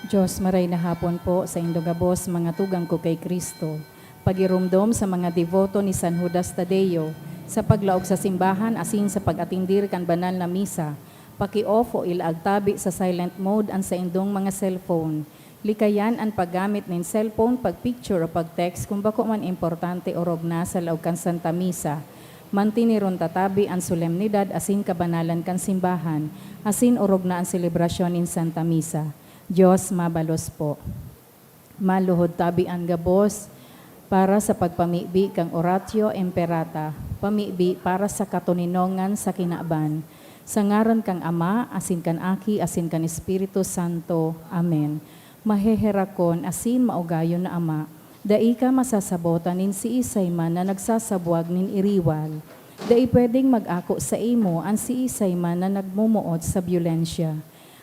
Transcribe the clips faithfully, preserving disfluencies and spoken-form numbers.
Diyos, maray na hapon po sa indo gabos, mga tugang ko kay Cristo. Pagiromdom sa mga deboto ni San Judas Tadeo, sa paglaog sa simbahan asin sa pag-atindir kan banal na misa, paki-off o ilaag tabi sa silent mode an saindong mga cellphone. Likayan an paggamit nin cellphone, pag-picture o pag-text kun bako man importante orog na sa laog kan Santa Misa. Mantineron ta tabi an solemnidad asin kabanalan kan simbahan, asin orog na an selebrasyon nin Santa Misa. Diyos mabalos po. Maluhod tabi an gabos para sa pagpamibi kan Oratio Imperata, pamibi para sa katoninongan sa kinaban. Sa ngaran kan Ama, asin kan Aki, asin kan Espiritu Santo. Amen. Maheherakon asin maugayon na Ama, dai ka masasabotan nin siisay man na nagsasabwag nin iriwal. Dai pwedeng mag-ako saimo an siisay man na nagmomoot sa byolensya.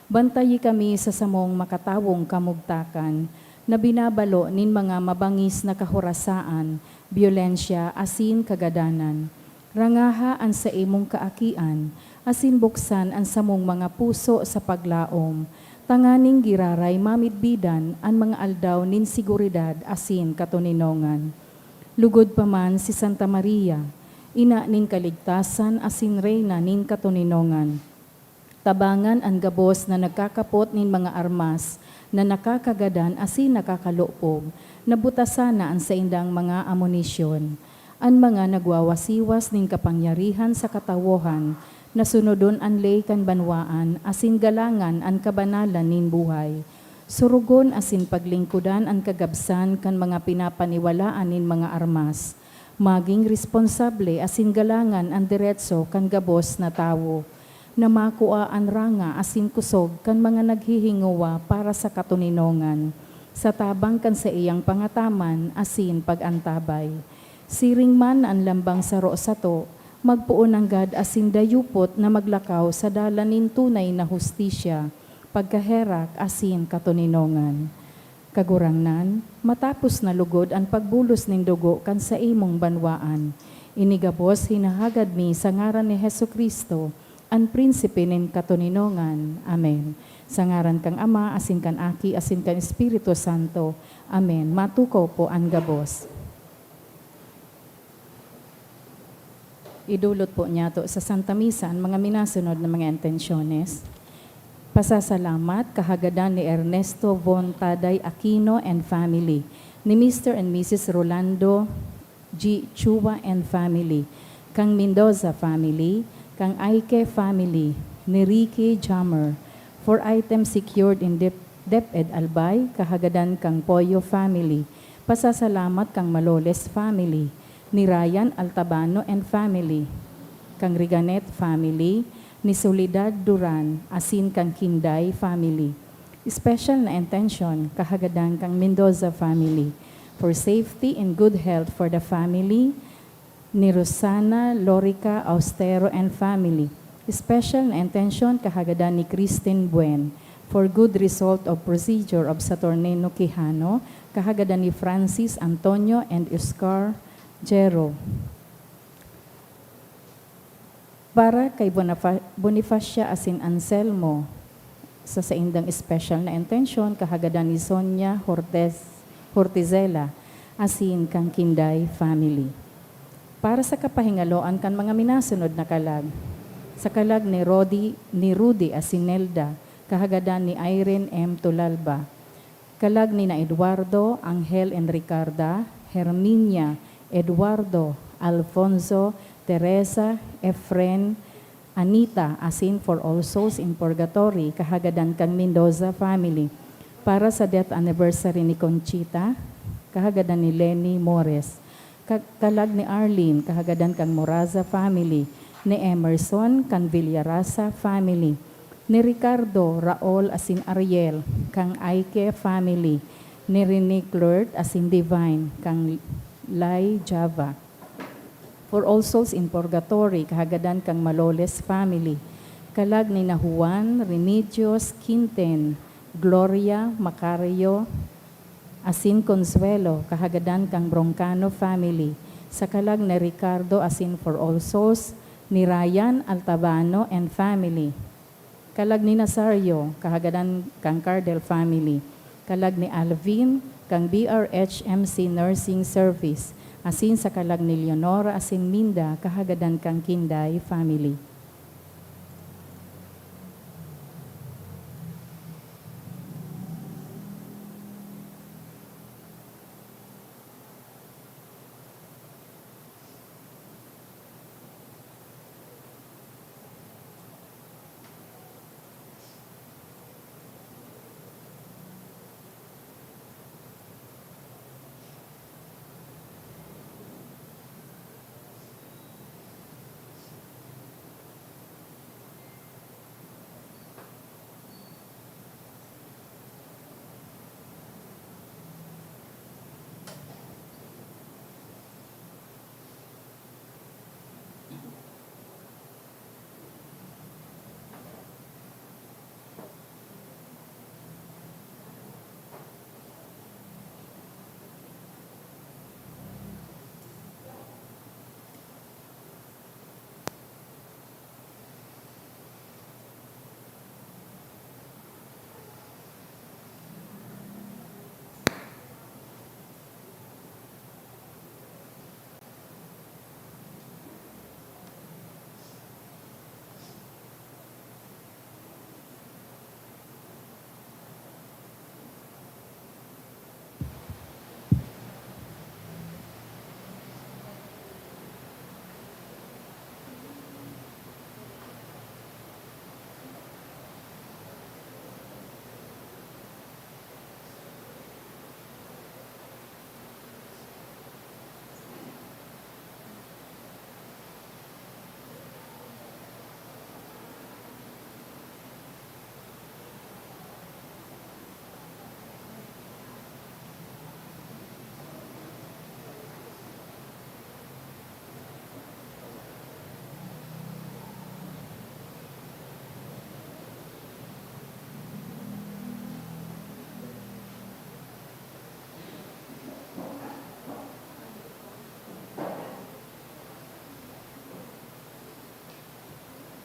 Bantayi kami sa samong makatawong kamugtakan, na binabalo nin mga mabangis na kahorasaan, byolensya, asin kagadanan. Rangaha an saimong kaakian, asin buksan an samong mga puso sa paglaom, tanganing giraray mamidbidan an mga aldaw nin seguridad asin katoninongan. Lugod pa man si Santa Maria, ina nin kaligtasan asin reyna nin katoninongan. Tabangan an gabos na nagkakapot nin mga armas na nakakagadan asin nakakalupog, na butasan na an saindang mga amunisyon. An mga nagwawasiwas nin kapangyarihan sa katawohan, na sunodon an ley kan banwaan asin galangan an kabanalan nin buhay. Surugon asin paglingkodan an kagabsan kan mga pinapaniwalaan nin mga armas. Magin responsable asin galangan an deretso kan gabos na tawo, na makua an ranga asin kusog kan mga naghihingowa para sa katoninongan, sa tabang kan saiyang pangataman asin pag-antabay. Siring man na an lambang saro sato, magpoon nanggad asin dayupot na maglakaw sa dalan nin tunay na hustisya, pagkaherak asin katoninongan. Kagurangnan, matapos na lugod an pagbulos nin dugo kan saimong banwaan, ini gabos hinahagad mi sa ngaran ni Jesu-Cristo, an Prinsipe nin katoninongan. Amen. Sa ngaran kan Ama, asin kan Aki, asin kan Espiritu Santo. Amen. Matukaw po an gabos. Idulot po niyato sa Santa Misa an mga minasunod na mga intensyones. Pasasalamat, kahagadan ni Ernesto Von Taday Aquino and family, ni Mister and Missus Rolando G. Chua and family, kang Mendoza family, kang Aike family, ni Ricky Jammer, for items secured in Dep-, DepEd Albay, kahagadan kang Poyo family. Pasasalamat kang Maloles family, ni Ryan Altabano and family, kang Riganet family, ni Soledad Duran, asin kang Kinday family. Special na intention, kahagadan kang Mendoza family, for safety and good health for the family, ni Rosana Lorica Austero and family. Special na intensyon kahagadan ni Christine Buen, for good result of procedure of Saturnino Quijano, kahagadan ni Francis Antonio and Oscar Jero. Para kay Bonifa-, Bonifacia asin Anselmo, sa saindang espesyal na intensyon, kahagadan ni Sonia Hortes-, Hortizela, asin kan Kinday family. Para sa kapahingaloan kan mga minasunod na kalag, sa kalag ni Rodi, ni Rudy asin Nelda, kahagadan ni Irene M. Tulalba, kalag nina Eduardo, Angel and Ricarda, Herminia, Eduardo, Alfonso, Teresa, Efren, Anita, asin for all souls in purgatory, kahagadan kan Mendoza family. Para sa death anniversary ni Conchita, kahagadan ni Lenny Mores. Ka-, kalag ni Arlene, kahagadan kan Moraza family. Ni Emerson, kan Villarasa family. Ni Ricardo, Raul, asin Ariel, kan Aike family. Ni Rene Clert, asin Divine, kan Lai Java. For all souls in purgatory, kahagadan kan Maloles family, kalag nina Juan, Remedios, Quinten, Gloria, Macario, asin Consuelo, kahagadan kan Broncano family, sa kalag ni Ricardo asin for all souls, ni Ryan Altabano and family. Kalag ni Nazario, kahagadan kan Cardel family. Kalag ni Alvin, kan B R H M C Nursing Service, asin sa kalag ni Leonora asin Minda, kahagadan kan Kinday family.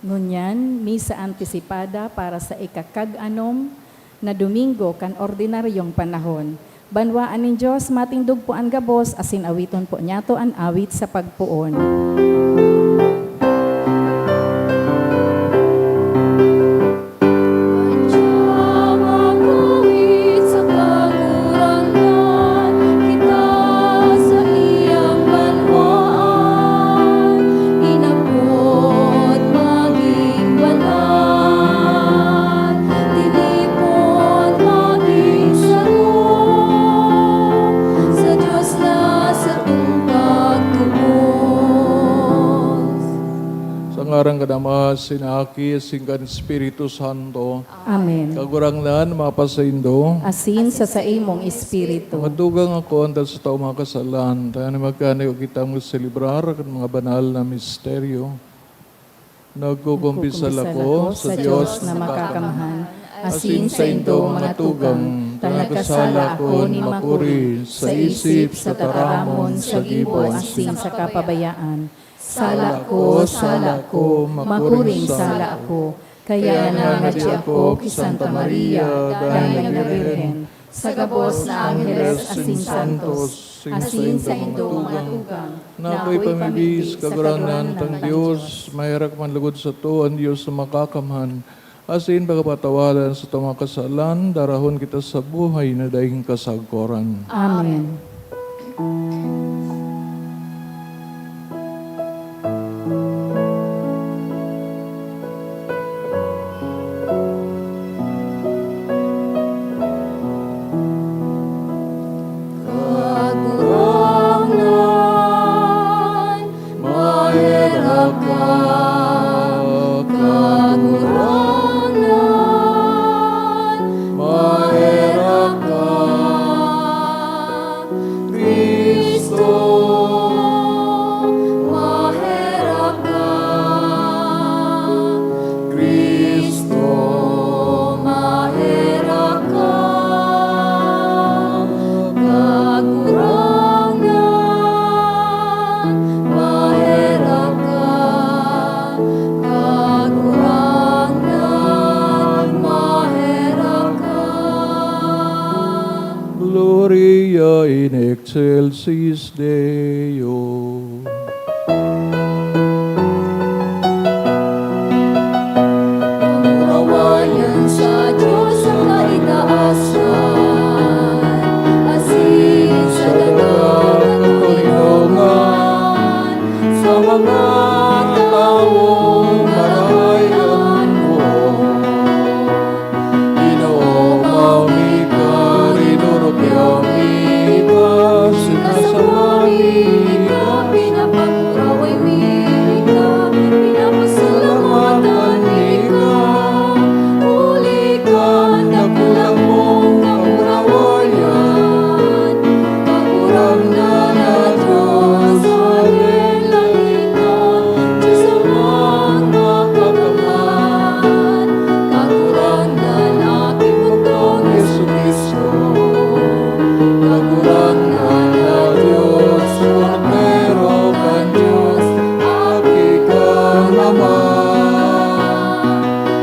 Ngunyan, misa antisipada para sa ikakag-anom na Domingo kan ordinaryong panahon. Banwaan nin Dios, matindog po an gabos, asin awiton po niyato an awit sa pagpoon. Sa Kagurangnan, kita sa iyang banwaan, inapod magin banal, tinipon magin saro, sa Dios na satong pagtubos. Sa ngaran kan Ama, asin Aki, asin kan Espiritu Santo. Amen. Kagurangnan, mapasaindo. Asin sa saimong espiritu. Mga tugang, ako andat sa taong makasalan, tanganing magkanigo kitang magselebrar kan mga banal na misteryo. Nagkukumpisal ako sa Dios na makakamhan, asin saindo, mga tugang, ta nagkasala ako nin makuri sa isip, sa taramon, sa gibo, asin sa kapabayaan. Sala ko, sala ko, makuring sala ko. Kaya nangadji ako ki Santa Maria, Daing na Birhen, sa gabos na angheles asin santos, asin saindo, mga tugang, na akoy pamigdi sa Kagurangnan tang Dios, maherak man logod sato an Dios na makakamhan, asin pakapatawadan sa satong mga kasalan, darahon kita sa buhay na daing kasagkoran. Amen. Kagurangnan, maherak ka. Kagurangnan, maherak ka. Cristo, Gloria in excelsis Deo. Kamurawayan sa Diyos sa kaitaasan, asin sa daga kan kalinongan, sa mga tawong marahay an buot. Ginoo, mayo mi ka, rinurugyan mi ka, sinasamba mi ka, pinapakuraway mi ka, pinapasalamatan mi ka, huli kan dakulang mong kamurawayan, Kagurangnan na Diyos, haleluya. Diyos Amang makakamhan, Kagurangnan, Aki mo tong Jesu-Cristo, Kagurangnan na Diyos, Kordero kan Diyos, Aki kan Ama.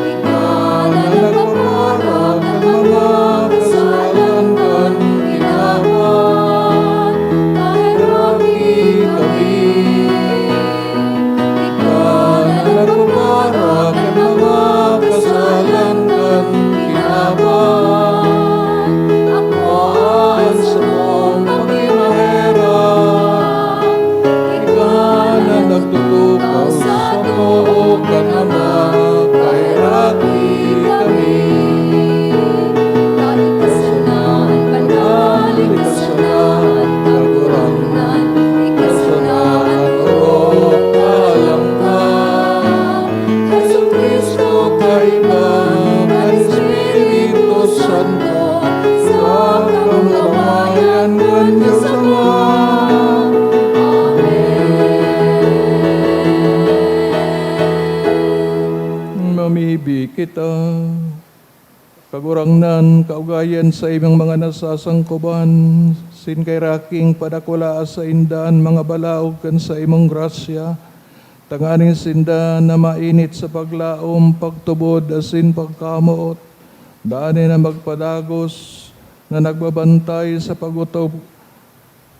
Ika na nagpapara kan mga kasalan kan kinaban, kaheraki kami. Ika na nagpapara kan mga kasalan kan kinaban, akoa an samong pakinaherak. Ika na nagtutukaw sa too kan Ama, kaheraki kami. Ika sana an banal, ika sana an kagurangnan, ika sana an orog alang ka. Jesu-Cristo, kaiba kan Espiritu Santo, sa kamurawayan kan Dios Ama. Amen. Mamibi kita. Kagurangnan, kaugayan sa imong mga nasasangkoban, sin kairaking padakula sainda an mga balaog kan saimong grasya, tanganing sinda na mainit sa paglaom, pagtubod, asin pagkamoot, danay na magpadagos na nagbabantay sa pag-otob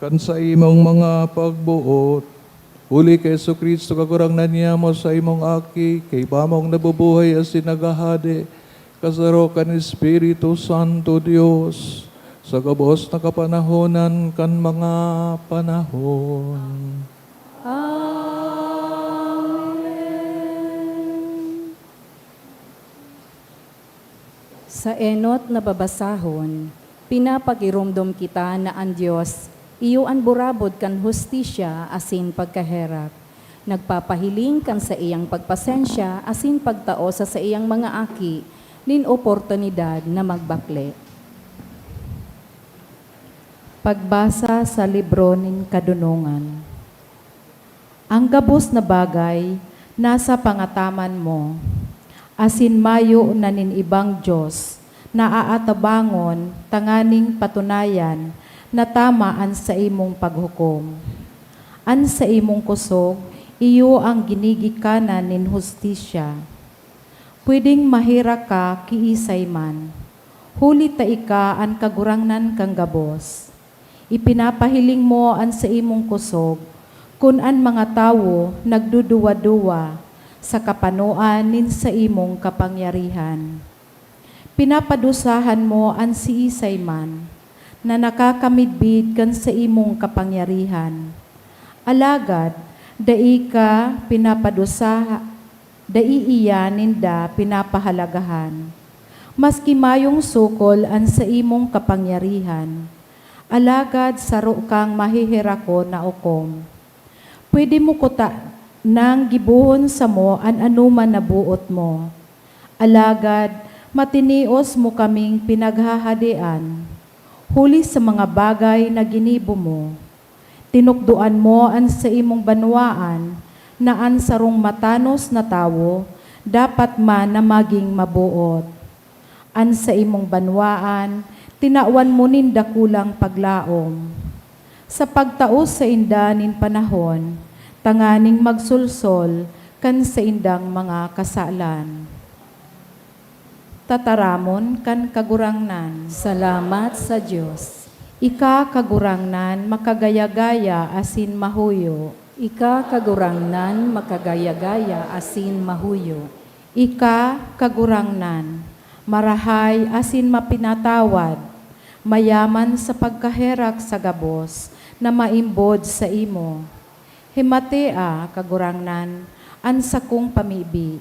kan saimong mga pagboot. Huli ki Jesu-Cristo, Kagurangnan niamo, saimong Aki, kaiba mong nabubuhay asin naghahade, kasaro kan Espiritu Santo, Dios, sa gabos na kapanahonan kan mga panahon. Amen. Sa enot na babasahon, pinapakiromdom kita na an Dios iyo an burabod kan hustisya asin pagkaherak. Nagpapahiling kan saiyang pagpasensya asin pagtao sa saiyang mga aki nin oportunidad na magbakle. Pagbasa sa libro nin kadonongan. An gabos na bagay nasa pangataman mo, asin mayo na nin ibang dios na aatabangon tanganing patunayan na tama an saimong paghukom. An saimong kusog iyo an ginigikanan nin hustisya. Pwedeng maherak ka kiisay man, huli ta ika an kagurangnan kan gabos. Ipinapahiling mo an saimong kusog kun an mga tawo nagduduwa-duwa sa kapanoan nin saimong kapangyarihan. Pinapadusahan mo an siisay man na nakakamidbid kan saimong kapangyarihan. Alagad dai ka pinapadusaha-, dai iyan ninda pinapahalagahan. Maski mayong sukol an saimong kapangyarihan, alagad saro kang maheherakon na hukom. Pwede mo kutanang gibohon samo an anoman na boot mo, alagad matinios mo kaming pinaghahadean, huli sa mga bagay na ginibo mo. Tinukdoan mo an saimong banwaan na an sarong matanos na tawo dapat man na magin maboot. An saimong banwaan, tinawan mo nin dakulang paglaom, sa pagtao sainda nin panahon, tanganing magsolsol kan saindang mga kasalan. Tataramon kan Kagurangnan. Salamat sa Dios. Ika, Kagurangnan, makagaya-gaya asin mahuyo. Ika, Kagurangnan, makagaya-gaya asin mahuyo. Ika, Kagurangnan, marahay asin mapinatawad, mayaman sa pagkaherak sa gabos na maimbod saimo. Himatea, Kagurangnan, an sakong pamibi.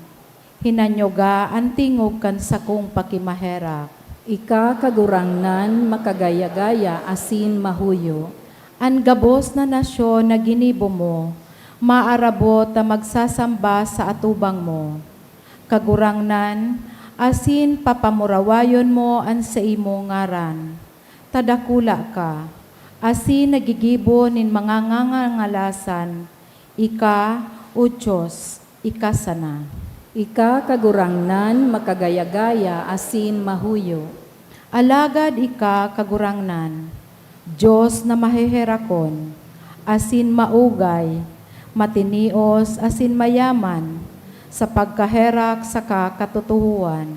Hinanyoga an tingog kan sakong pakimaherak. Ika, Kagurangnan, makagaya-gaya asin mahuyo. An gabos na nasyon na ginibo mo, maarabot ta magsasamba sa atubang mo. Kagurangnan, asin papamurawayon mo an saimong ngaran. Ta dakula ka, asin nagigibo nin mga ngangangalasan, ika, O Dios, ika sana. Ika, Kagurangnan, makagaya-gaya asin mahuyo. Alagad ika, Kagurangnan, Dios na maheherakon, asin maugay, matinios asin mayaman sa pagkaherak saka katotohoan.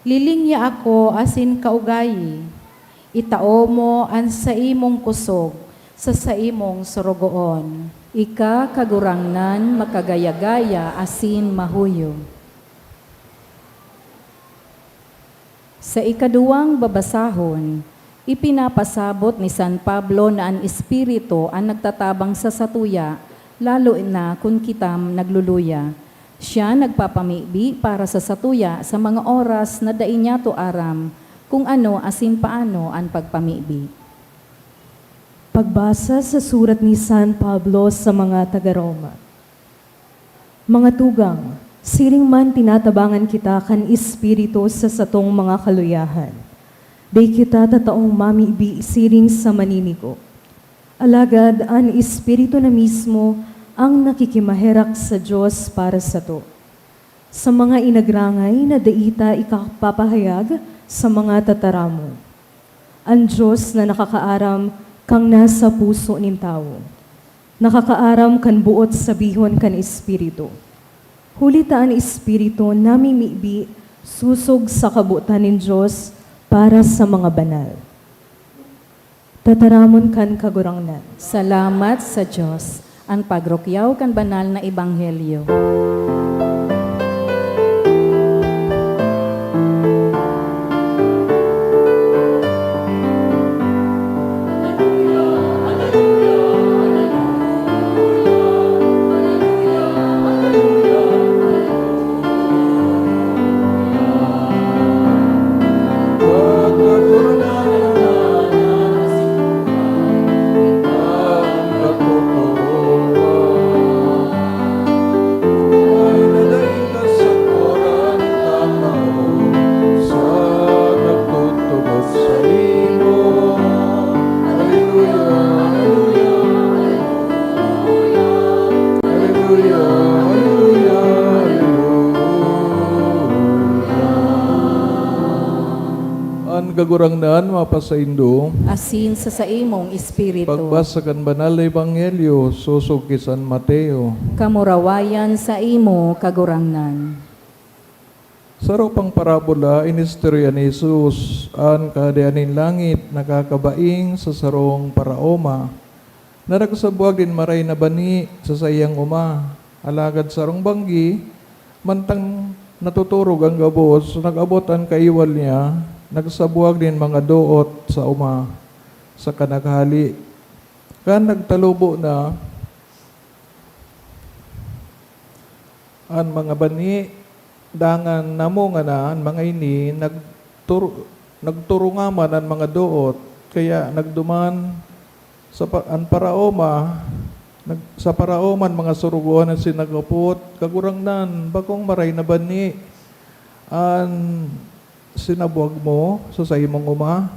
Lilingya ako asin kaugayi, itao mo an saimong kosog sa saimong sorogoon. Ika, Kagurangnan, makagaya-gaya asin mahuyo. Sa ikaduwang babasahon, ipinapasabot ni San Pablo na an Espiritu an nagtatabang sa satuya, lalo na kun kita nagluluya. Siya nagpapamibi para sa satuya sa mga oras na dai niyato aram kun ano asin paano an pagpamibi. Pagbasa sa surat ni San Pablo sa mga taga-Roma. Mga tugang, siring man tinatabangan kita kan Espiritu sa satong mga kaluyahan. Dai kita tataong mamibi siring sa maninigo. Alagad an Espiritu na mismo ang nakikimaherak sa Dios para sato, sa mga inagrangay na dai ta ikapapahayag sa mga tataramon. An Dios na nakakaaram kan nasa puso nin tawo, nakakaaram kan boot sabihon kan Espiritu. Huli ta an Espiritu namimibi sosog sa kabotan nin Dios para sa mga banal. Tataramon kan Kagurangnan. Salamat sa Dios. An pagrukyaw kan banal na ebanghelyo. An Kagurangnan mapasaindo. Asin sa saimong espiritu. Pagbasa kan Banal na Ebanghelyo sosog ki San Mateo. Kamurawayan saimo, Kagurangnan. Saro pang parabola, inistorya ni Jesus an Kahadean nin langit na kakabaing sa sarong paraoma na nagsabuag nin maray na bani sa saiyang oma. Alagad sarong banggi, mantang natuturog an gabos, nag-abot an kaiwal niya, nagsabuag nin mga doot sa oma, saka naghale. Kan nagtalubo na an mga bani, dangan namunga na an mga ini, nagtur-, nagturungaman an mga doot, kaya nagduman sa pa-, an paraoma, nag-, sa paraoma an mga sorogoon asin nag-apot, "Kagurangnan, bakong maray na bani an sinabuag mo sa saimong oma?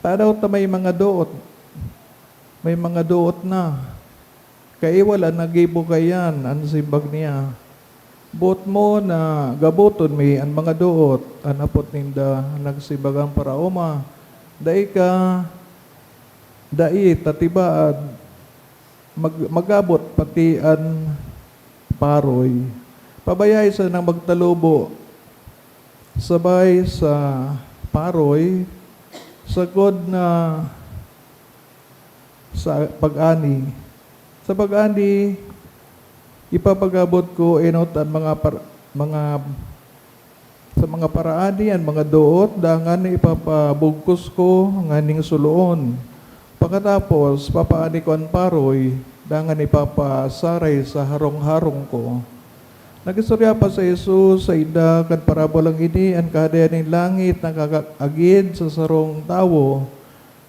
Tadaw ta may mga doot, may mga doot na." "Kaiwal an naggibo kaiyan," an simbag niya. "Boot mo na gaboton mi an mga doot," an apot ninda. Nagsimbag an paraoma, "Dai ka, dai ta tibaad, mag-, magabot pati an paroy. Pabayai sanang magtalubo sabay sa paroy, sagkod na sa pag-ani. Sa pag-ani, ipapagabot ko enot an mga par-, mga, sa mga paraani an mga doot, dangan ipapabugkos ko nganing suloon. Pakatapos, papaani ko an paroy, dangan ipapasaray sa harong-harong ko. Nag-istorya pa si Jesus sainda kan parabolang ini, an Kahadean nin langit nakakaagid sa sarong tawo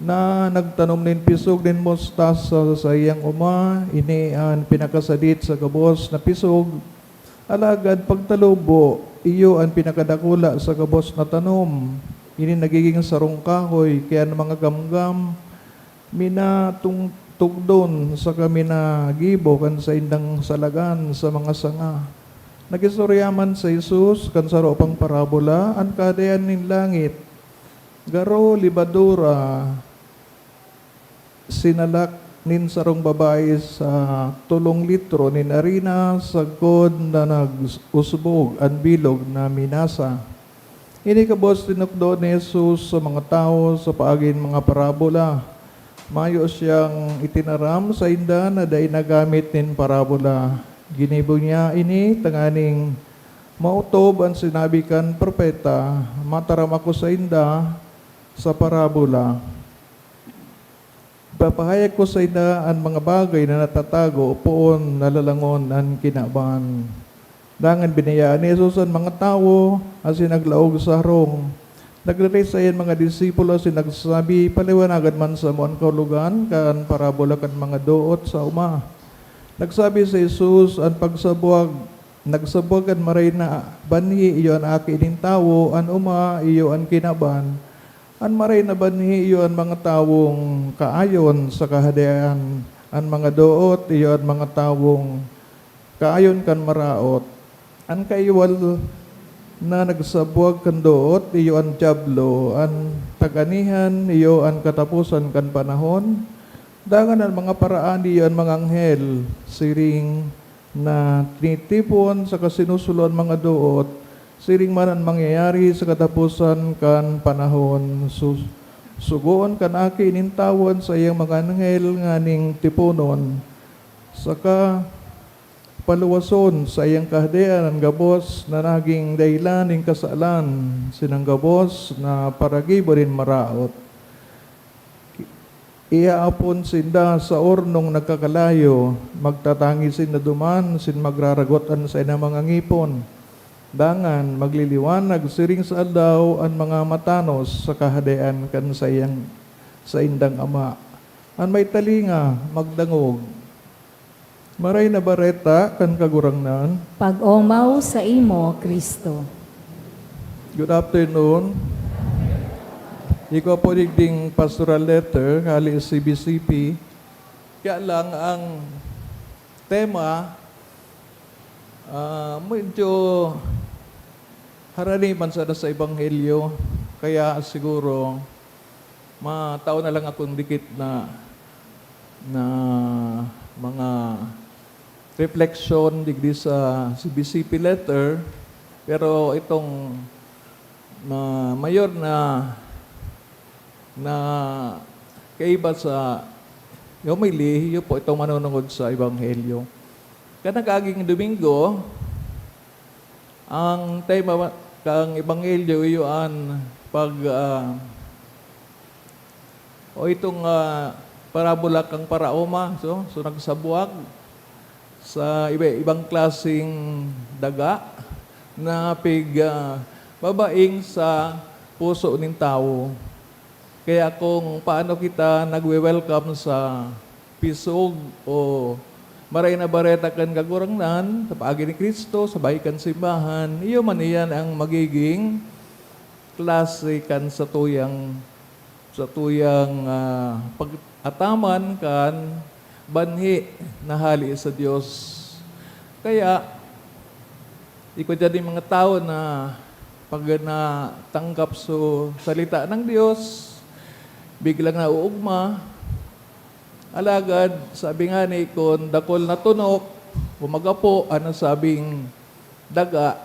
na nagtanom nin pisog nin mostasa sa saiyang oma. Ini an pinakasadit sa gabos na pisog, alagad pagtalubo, iyo an pinakadakula sa gabos na tanom. Ini nagiging sarong kahoy, kaya an mga gamgam minatugdon saka minagibo kan saindang salagan sa mga sanga. Nag-istorya man si Jesus kan saro pang parabola, an Kahadean nin langit. Garo lebadura, sinalak nin sarong babae sa tolong litro nin arina sagkod na nag-usbog an bilog na minasa. Ini gabos tinukdo ni Jesus sa mga tawo sa paagi nin mga parabola. Mayo siyang itinaram sainda na dai nagamit nin parabola. Ginibo niya ini tanganing maotob an sinabi kan propeta, "Mataram ako sainda sa parabola." Ipapahayag ko sainda an mga bagay na natatago poon na lalangon an kinaban. Dangan binayaan ni Jesus an mga tawo asin naglaog sa harong. Nagdangog an mga disipulo asin nagsabi, "Paliwanagan man samo an kahulogan kan parabola kan mga doot sa oma." Nagsabi si Jesus, "An pagsabwag, nagsabwag an maray na banhi, iyo an Aki nin Tawo, an oma, iyo an kinaban." An maray na banhi iyo an mga tawong kaayon sa Kahadean, an mga doot iyo an mga tawong kaayon kan maraot. An kaiwal na nagsabwag kan doot iyo an Diablo, an tag-anihan iyo an kataposan kan panahon, dangan an mga paraani iyo an mga anghel, siring na tinitipon saka sinusulo an mga doot, siring man an mangyayari sa kataposan kan panahon. Su-, sugoon kan Aki nin Tawo an saiyang mga anghel nganing tiponon, saka paluwason sa saiyang Kahadean an gabos na nagin dahelan nin kasalan, sinang gabos na paragibo nin maraot. Iaapon sinda sa hornong nagkakalayo, magtatangi sinda duman asin magraragot an saindang mga ngipon. Dangan magliliwanag siring sa aldaw an mga matanos sa Kahadean kan saiyang, saindang Ama. An may talinga, magdangog. Maray na Bareta kan Kagurangnan. Pag-omaw saimo, Cristo. Good afternoon. Igwa po digding pastoral letter hali sa C B C P. Kaya lang ang tema, ah, medyo harani man sana sa Ebanghelyo. Kaya siguro, matao na lang akong dikit na, na mga refleksyon digdi sa C B C P letter, pero itong ma-, mayor na, na kaiba sa homily, yun po itong manunungod sa Ebanghelyo. Kan nag-aging Domingo, ang tema kan Ebanghelyo iyo an pag, ah, o itong, ah, parabola kan paraoma, so, so nagsabuag sa iba-ibang klaseng daga na pig, ah, babaing sa puso nin tawo. Kaya kung paano kita nagwe-welcome sa pisog o Maray na Bareta kan Kagurangnan sa paagi ni Cristo, sa bahay kan simbahan, iyo man iyan ang magiging klase kan satuyang, satuyang, ah, pag-ataman kan banhi na hali sa Dios. Kaya, igwa diyan yung mga tao na pag natanggap so salita ng Dios, biglang nauugma. Alagad, sabi nga ni, kun dakul na tunok o magapo an nasabing daga,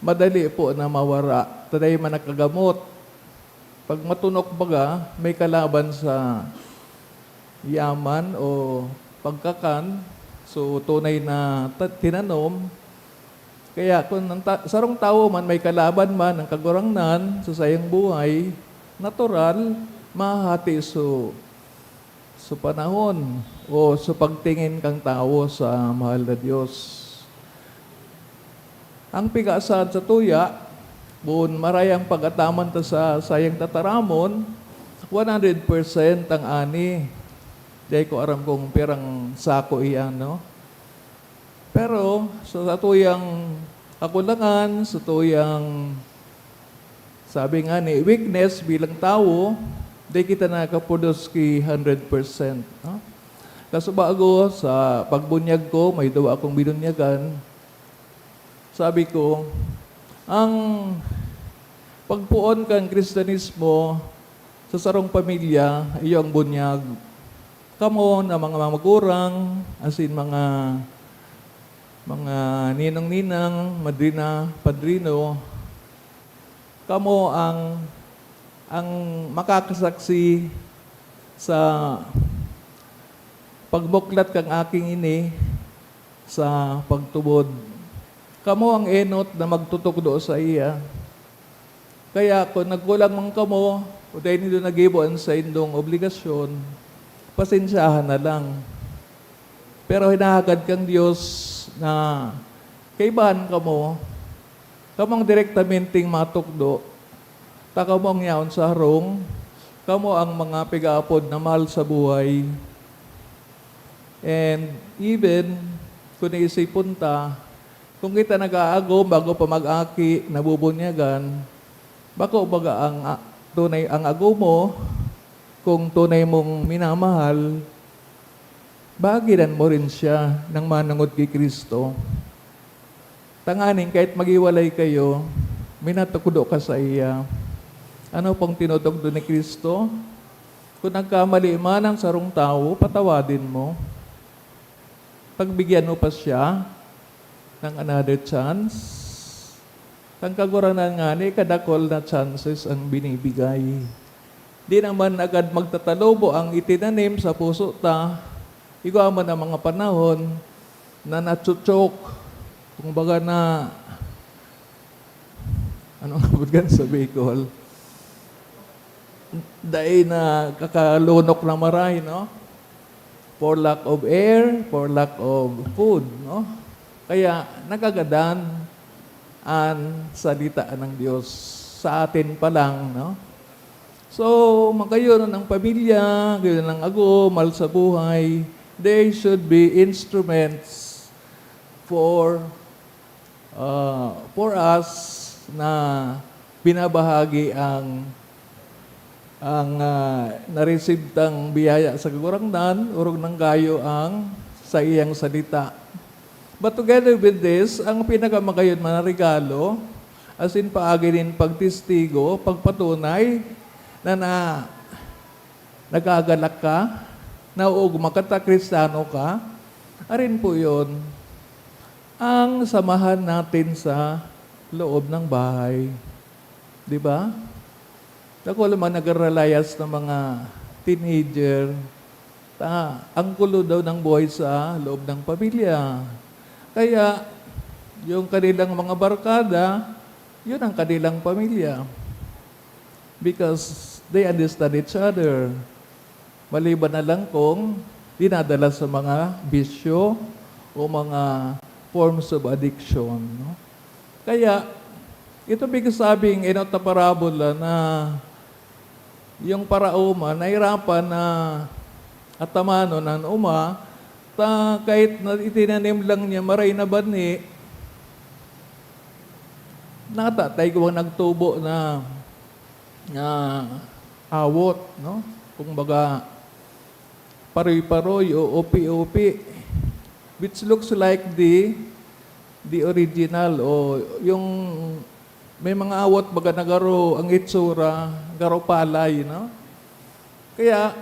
madali po na mawara, ta dai man nakagamot. Pag matunok baga, may kalaban sa, yaman o pagkakan, so tunay na ta-, tinanom. Kaya kung ang ta-, sarong tawo man may kalaban man ang Kagurangnan sa saiyang buhay, natural, mahahati so, so panahon o so pagtingin kang tawo sa mahal na Dios. Ang pigasan sa tuya, kun maray ang pag-ataman ta sa saiyang tataramon, one hundred percent ang ani. Di ko aram kung pirang sako iyan, no? Pero sa satuyang kakulangan, satuyang, sabi nga ni, weakness bilang tawo, di kita nakaproduce ki hundred percent, no? Kaso bago, sa pagbunyag ko, may duwa akong binunyagan. Sabi ko, ang pagpoon kan Kristiyanismo sa sarong pamilya, iyo ang bunyag. Kamo na mga magurang, asin mga, mga ninong-ninang, madrina, padrino, kamo ang, ang makakasaksi sa pagmuklat kang aking ini sa pagtubod. Kamo ang enot na magtutukdo saiya. Kaya kun nagkulang man kamo o dai nindo nagibo an saindong obligasyon, pasensyahan na lang. Pero hinahagad kang Dios na kaibahan kamo, kamo ang direktamenteng matukdo, ta kamo ang yaon sa harong, kamo ang mga pigaapod na mahal sa buhay. And even kun iisipon ta, kun kita nag-aagom bago pa mag-aki, nabubunyagan, bako baga ang, a-, tunay ang agom mo, kung tunay mong minamahal, bagiran mo rin siya nang manongod ki Cristo. Tanganing kahit maghiwalay kayo, minatukdo ka saiya. Ano pong tinutukdo ni Cristo? Kun nagkamali man ang sarong tawo, patawadin mo. Pagbigyan mo pa siya ng another chance. Ang Kagurangnan ngani, kadakul na chances ang binibigay. Di naman agad magtatalubo ang itinanim sa puso ta. Igwa man ang mga panahon na natsutsok. Kumbaga na, anong abot kan sa Bicol? Dai na kakalunok na maray, no? For lack of air, for lack of food, no? Kaya nagagadan an salita ng Diyos sa atin pa lang, no? So, magayon ang pamilya, gayon ang agom, mahal sa buhay, they should be instruments for, ah, for us na binabahagi ang, ang, ah, na-receive tang biyaya sa Kagurangnan, orog nang gayo ang saiyang salita. But together with this, ang pinakamagayon man na regalo, asin paagi nin pagtestigo, pagpatunay na, na nagagalak ka, nauugma ka ta Kristiyano ka, arin po yon, ang samahan natin sa loob ng bahay. Di ba? Dakul man nagre-realize ng mga teenager, ta, ang gulo daw ng buhay sa loob ng pamilya. Kaya, yung kanilang mga barkada, yun ang kanilang pamilya. Because they understand each other. Maliban na lang kung dinadala sa mga bisyo o mga forms of addiction, no? Kaya, ito pinagsabing enot na parabola na yung paraoma nahirapan na atamanon an oma, ta kahit na itinanim lang niya maray na banhi, natatay ko ang nagtubo na, na awot, no? Kumbaga, paroy-paroy o upi-upi, which looks like the, the original o yung may mga awot baga na garo ang itsura, garo palay, no? Kaya,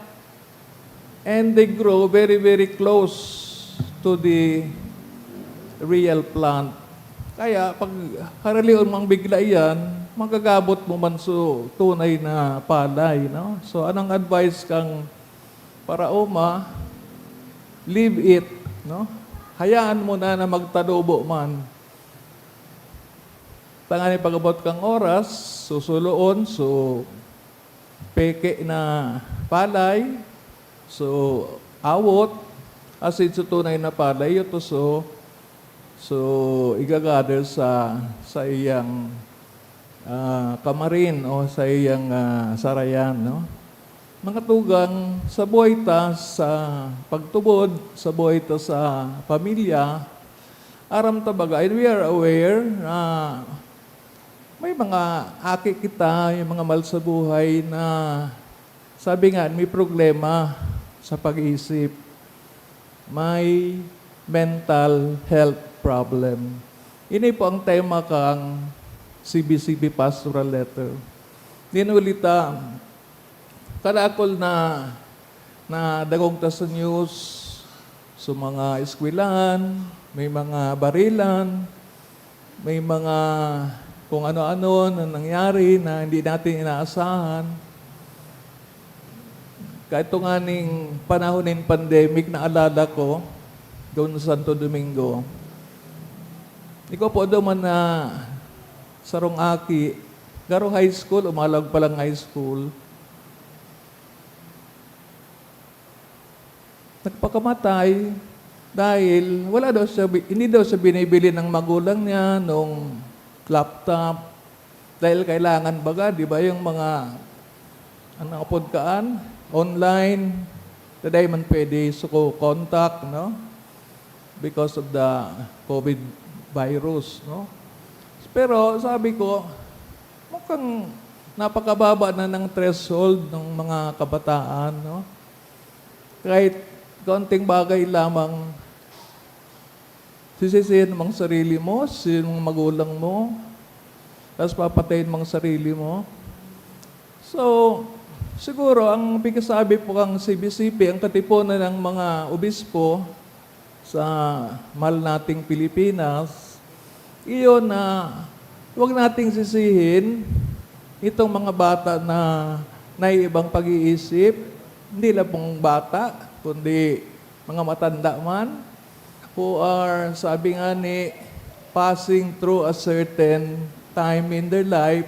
and they grow very, very close to the real plant. Kaya, pag haralion mang bigla iyan, magagabot mo man so tunay na palay, no? So, anong advice kang Paraoma, leave it, no? Hayaan mo na na magtanubo man. Tanganing pag-abot kang oras, susuloon, so peke na palay, so awot, asin so tunay na palay, ito so, so iga-gather sa, sa iyang, ah, kamarin o sa iyang, ah, sarayan, no? Mga tugang, sa buhay ta sa pagtubod, sa buhay ta sa pamilya, aram ta baga, and we are aware na may mga aki kita, yung mga mahal sa buhay na sabi nga, may problema sa pag-iisip. May mental health problem. Ini po ang tema kang C B C B Pastoral Letter. Dinulita, kadakol na, na dagog ta sa news, sa mga eskwelahan, may mga barilan, may mga kung ano-ano na nangyari na hindi natin inaasahan. Kahit ito nga ning panahon nin pandemic, naalala ko, doon sa Santo Domingo. Ikaw po duman na sarong aki, garo high school, umalag pa lang high school. Nagpakamatay dahil wala daw siya, hindi daw siya binibili ng magulang niya nung laptop. Dahil kailangan baga, di ba, yung mga, ano, apod kaan, online, na dai man pwede suko contact, no? Because of the covid virus, no? Pero sabi ko, mukhang napakababa na ng threshold ng mga kabataan, no? Kahit kaunting bagay lamang, sisisihin mo ang sarili mo, sisisihin mo ang magulang mo, tapos papatayin mo ang sarili mo. So, siguro, ang pigkasabi po kang C B C P, ang katipunan ng mga obispo sa mahal nating Pilipinas, iyon na huwag nating sisihin itong mga bata na naiibang pag-iisip, hindi lang pong bata, kundi mga matanda man, who are, sabi nga ni, passing through a certain time in their life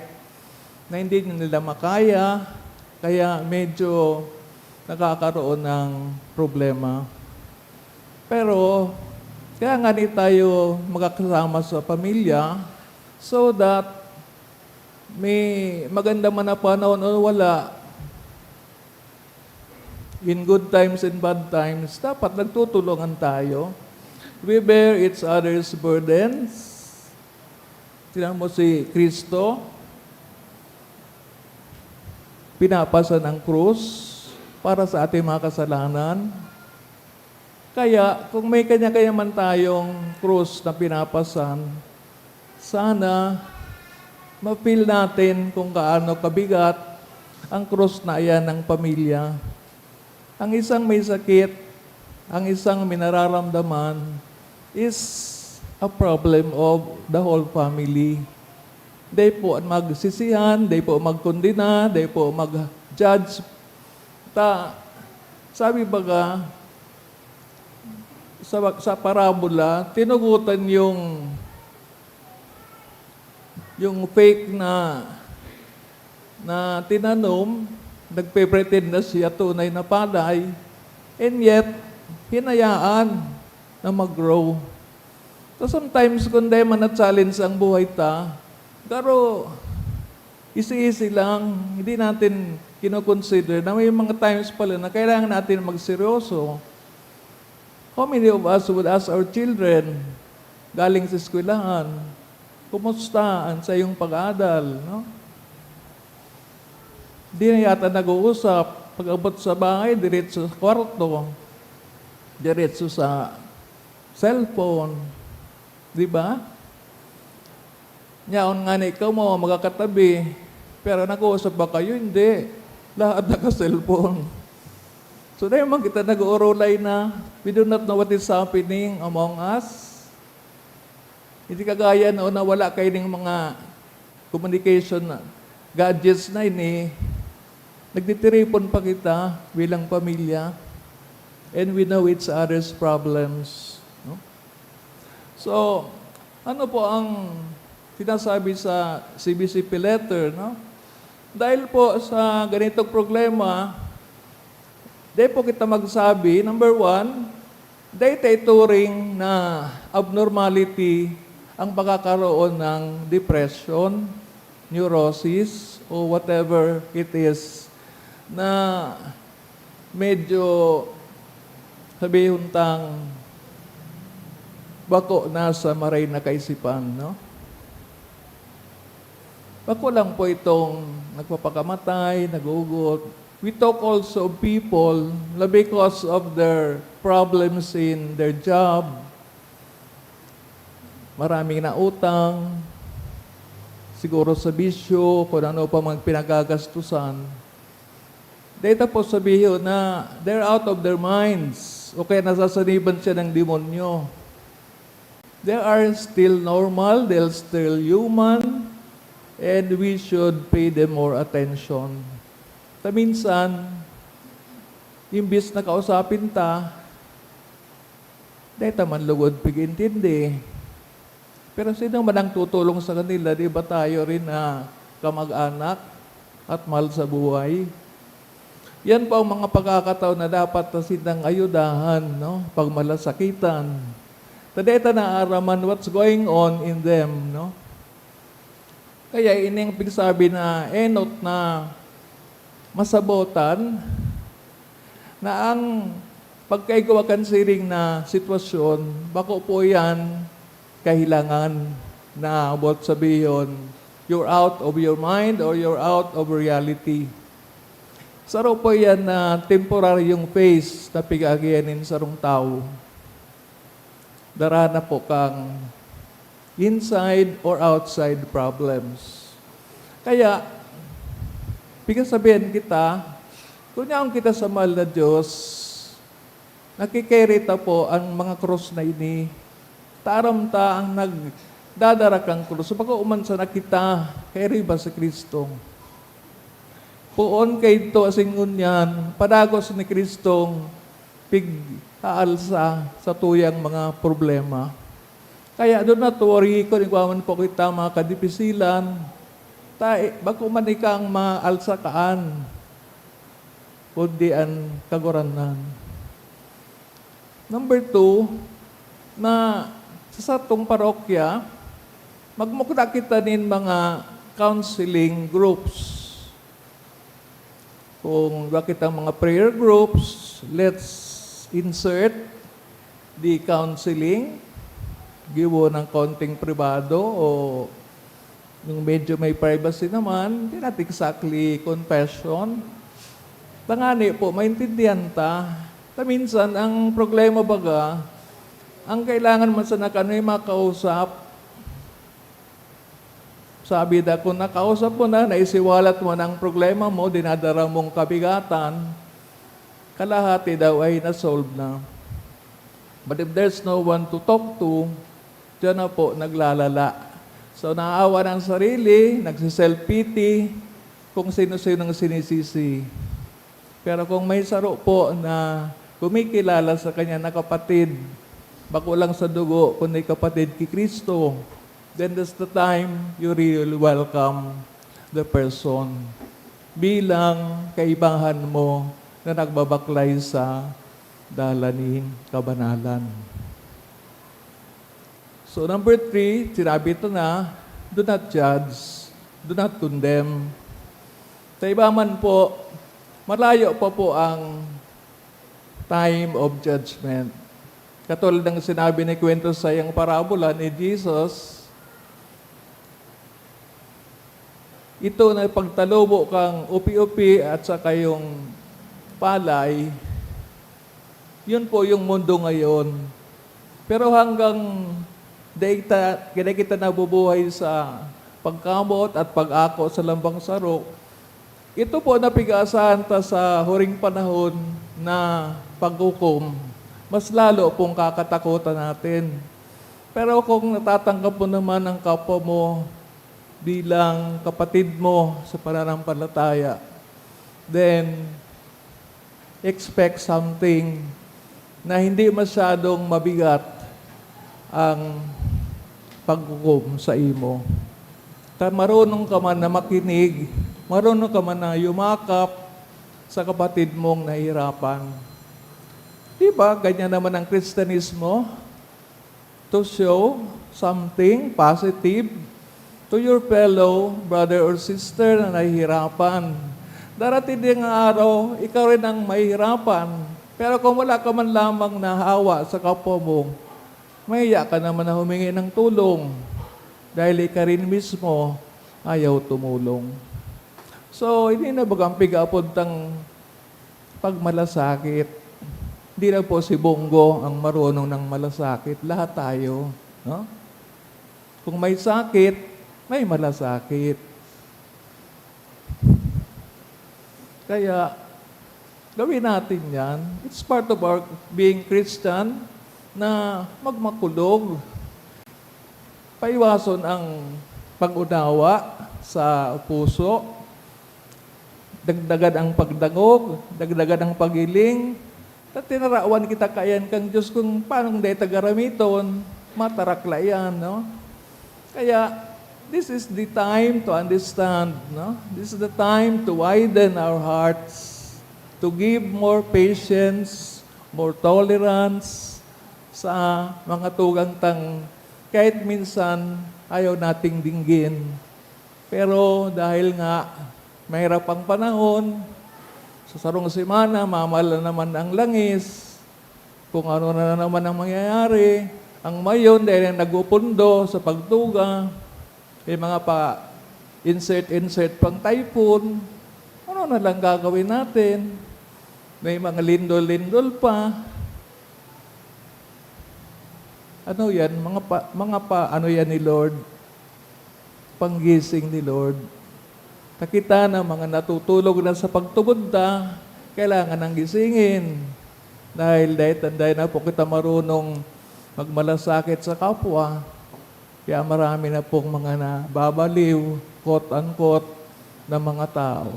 na hindi na nila makaya, kaya medyo nagkakaroon ng problema. Pero, kaya nga ni tayo magkakasama sa pamilya so that may maganda man na panahon o wala, in good times and bad times, dapat nagtutulungan tayo. We bear each other's burdens. Tingnan mo si Kristo, pinapasan ang krus para sa ating mga kasalanan. Kaya, kung may kanya-kanya man tayong krus na pinapasan, sana ma-feel natin kung gaano kabigat ang krus na iyan ng pamilya. Ang isang may sakit, ang isang may nararamdaman is a problem of the whole family. Dai po magsisihan, dai po magkondena, dai po mag-judge. Ta, sabi baga, sa, sa parabola, tinugutan yung, yung fake na, na tinanom, nagpe-pretend na siya tunay na palay, and yet, hinayaan na mag-grow. So, sometimes, kung dai man na-challenge ang buhay ta, pero easy-easy lang, hindi natin kino-consider na may mga times pala na kailangan natin magseryoso. How many of us would ask our children, galing sa eskwelahan, "Kumusta ang sa iyong pag-aadal?" No? Di na yata nag-uusap. Pag-abot sa bahay, diretso sa kwarto. Diretso sa cellphone. Di ba? Nyaon nga na ikaw mo, magkakatabi. Pero nag-uusap ba kayo? Hindi. Lahat naka-cellphone. So, dahil man kita nag-uurulay na, we do not know what is happening among us. Hindi kagaya noon na wala kayo ng mga communication na gadgets na ini. Nagtitiripon pa kita bilang pamilya. And we know each other's problems, no? So, ano po ang sinasabi sa C B C P letter, no? Dahil po sa ganitong problema, dai po kita magsabi, number one, dai ta ituring na abnormality ang pagkakaroon ng depression, neurosis, o whatever it is na medyo, sabihon tang, bako na sa maray na kaisipan, no? Bako lang po itong nagpapakamatay, nagugot. We talk also of people na because of their problems in their job, maraming nautang, siguro sa bisyo, kung ano pa mang pinagagastusan. Dai ta po sabihon na they're out of their minds o kaya nasasaniban siya ng demonyo. They are still normal, they're still human, and we should pay them more attention. Ta minsan, imbis na kausapin ta, dai ta man lugod pig-intindi. Pero sino man ang tutulong sa kanila? Di ba tayo rin na kamag-anak at mahal sa buhay? Yan po ang mga pagkakataon na dapat na sindang ayudahan, no? Pag malasakitan. Ta dai ta naaraman what's going on in them, no? Kaya ini ang pigsabi na enot na masabotan na ang pagkaigwa kan siring na sitwasyon, bako po yan kahilangan na about sabihon, you're out of your mind or you're out of reality. Saro po yan na temporaryong phase na pig-aagihan nin sarong tawo. Dara na po kang inside or outside problems. Kaya, pigasabihan kita, kung yaon kita sa mahal na Diyos, nakikerita po ang mga krus na ini. Taram ta ang nagdadara kan krus. Bako man sana kita, kairiba si Cristo. Poon kaidto asin ngunyan, padagos ni Cristong pig-aalsa sa tuyang mga problema. Kaya do not worry kun igwa man po kita mga kadipisilan, ta, eh, bako man ika ang maalsa kaan, kundi an Kagurangnan. Number two, na sa satong parokya, magmukda kita nin mga counseling groups. Kung bakit ang mga prayer groups, let's insert the counseling. Gibo ng konting pribado o yung medyo may privacy naman, di not exactly confession. Tangani po, maintindihan ta. Ta minsan, ang problema baga, ang kailangan man sana kano'y makausap. Sabi da, kung nakausap mo na, naisiwalat mo na ang problema mo, dinadara mong kabigatan, kalahati daw ay na-solve na. But if there's no one to talk to, diyan na po naglalala. So, naawa ng sarili, nagsi-self-pity, kung sino-sinong sinisisi. Pero kung may saro po na kumikilala sa kanya na kapatid, bako lang sa dugo, kundi kapatid ki Cristo, then that's the time you really welcome the person bilang kaibahan mo na nagbabaklay sa dalan nin kabanalan. So, number three, sinabi ito na, do not judge, do not condemn. Sa iba man po, malayo pa po ang time of judgment. Katulad ng sinabi ni kwento sa iyang parabola ni Jesus, ito na pagtalubo kang upi-upi at saka yung palay, yun po yung mundo ngayon. Pero hanggang dai ta, dai kita nabubuhay sa pagkamot at pag-ako sa lambang saro, ito po na pig-aasahan ta sa huring panahon na paghukom, mas lalo pong kakatakutan natin. Pero kung natatanggap mo naman ang kapwa mo bilang kapatid mo sa pananampalataya, then expect something na hindi masyadong mabigat ang paghukom sa imo. Ta marunong ka man na makinig, marunong ka man na yumakap sa kapatid mong nahihirapan. Di ba, ganyan naman ang Kristiyanismo? To show something positive to your fellow brother or sister na nahihirapan. Darating din ang araw, ikaw rin ang mahihirapan. Pero kung wala ka man lamang nahawa sa kapwa mo, mahiya ka naman na humingi ng tulong dahil ika rin mismo ayaw tumulong. So, hindi na bagang piga-apod tang pagmalasakit. Hindi lang po si Bongo ang marunong ng malasakit. Lahat tayo, no? Kung may sakit, may malasakit. Kaya, gawin natin yan. It's part of our being Christian na magmakulog. Paiwason ang pag-unawa sa puso. Dagdagan ang pagdangog, dagdagan ang paghiling. Ta tinarawan kita kaiyan kan Dios kun paanong dai ta garamiton, matarakla iyan, no? Kaya, this is the time to understand, no? This is the time to widen our hearts, to give more patience, more tolerance sa mga tugang tang kahit minsan ayaw nating dinggin. Pero dahil nga mahirap ang panahon, sa sarong semana, mamal na naman ang langis, kung ano na naman ang mangyayari, ang mayon dahil na nag-upundo sa pagtuga, may mga pa-insert-insert pang typhoon, ano na lang gagawin natin? May mga lindol-lindol pa. Ano yan? Mga pa, mga pa, ano yan ni Lord? Panggising ni Lord. Ta kita na mga natutulog na sa pagtubod ta, kailangan nang gisingin. Dahil dai ta, dai na po kita marunong magmalasakit sa kapwa, kaya marami na pong mga nababaliw, quote-unquote, na mga tao.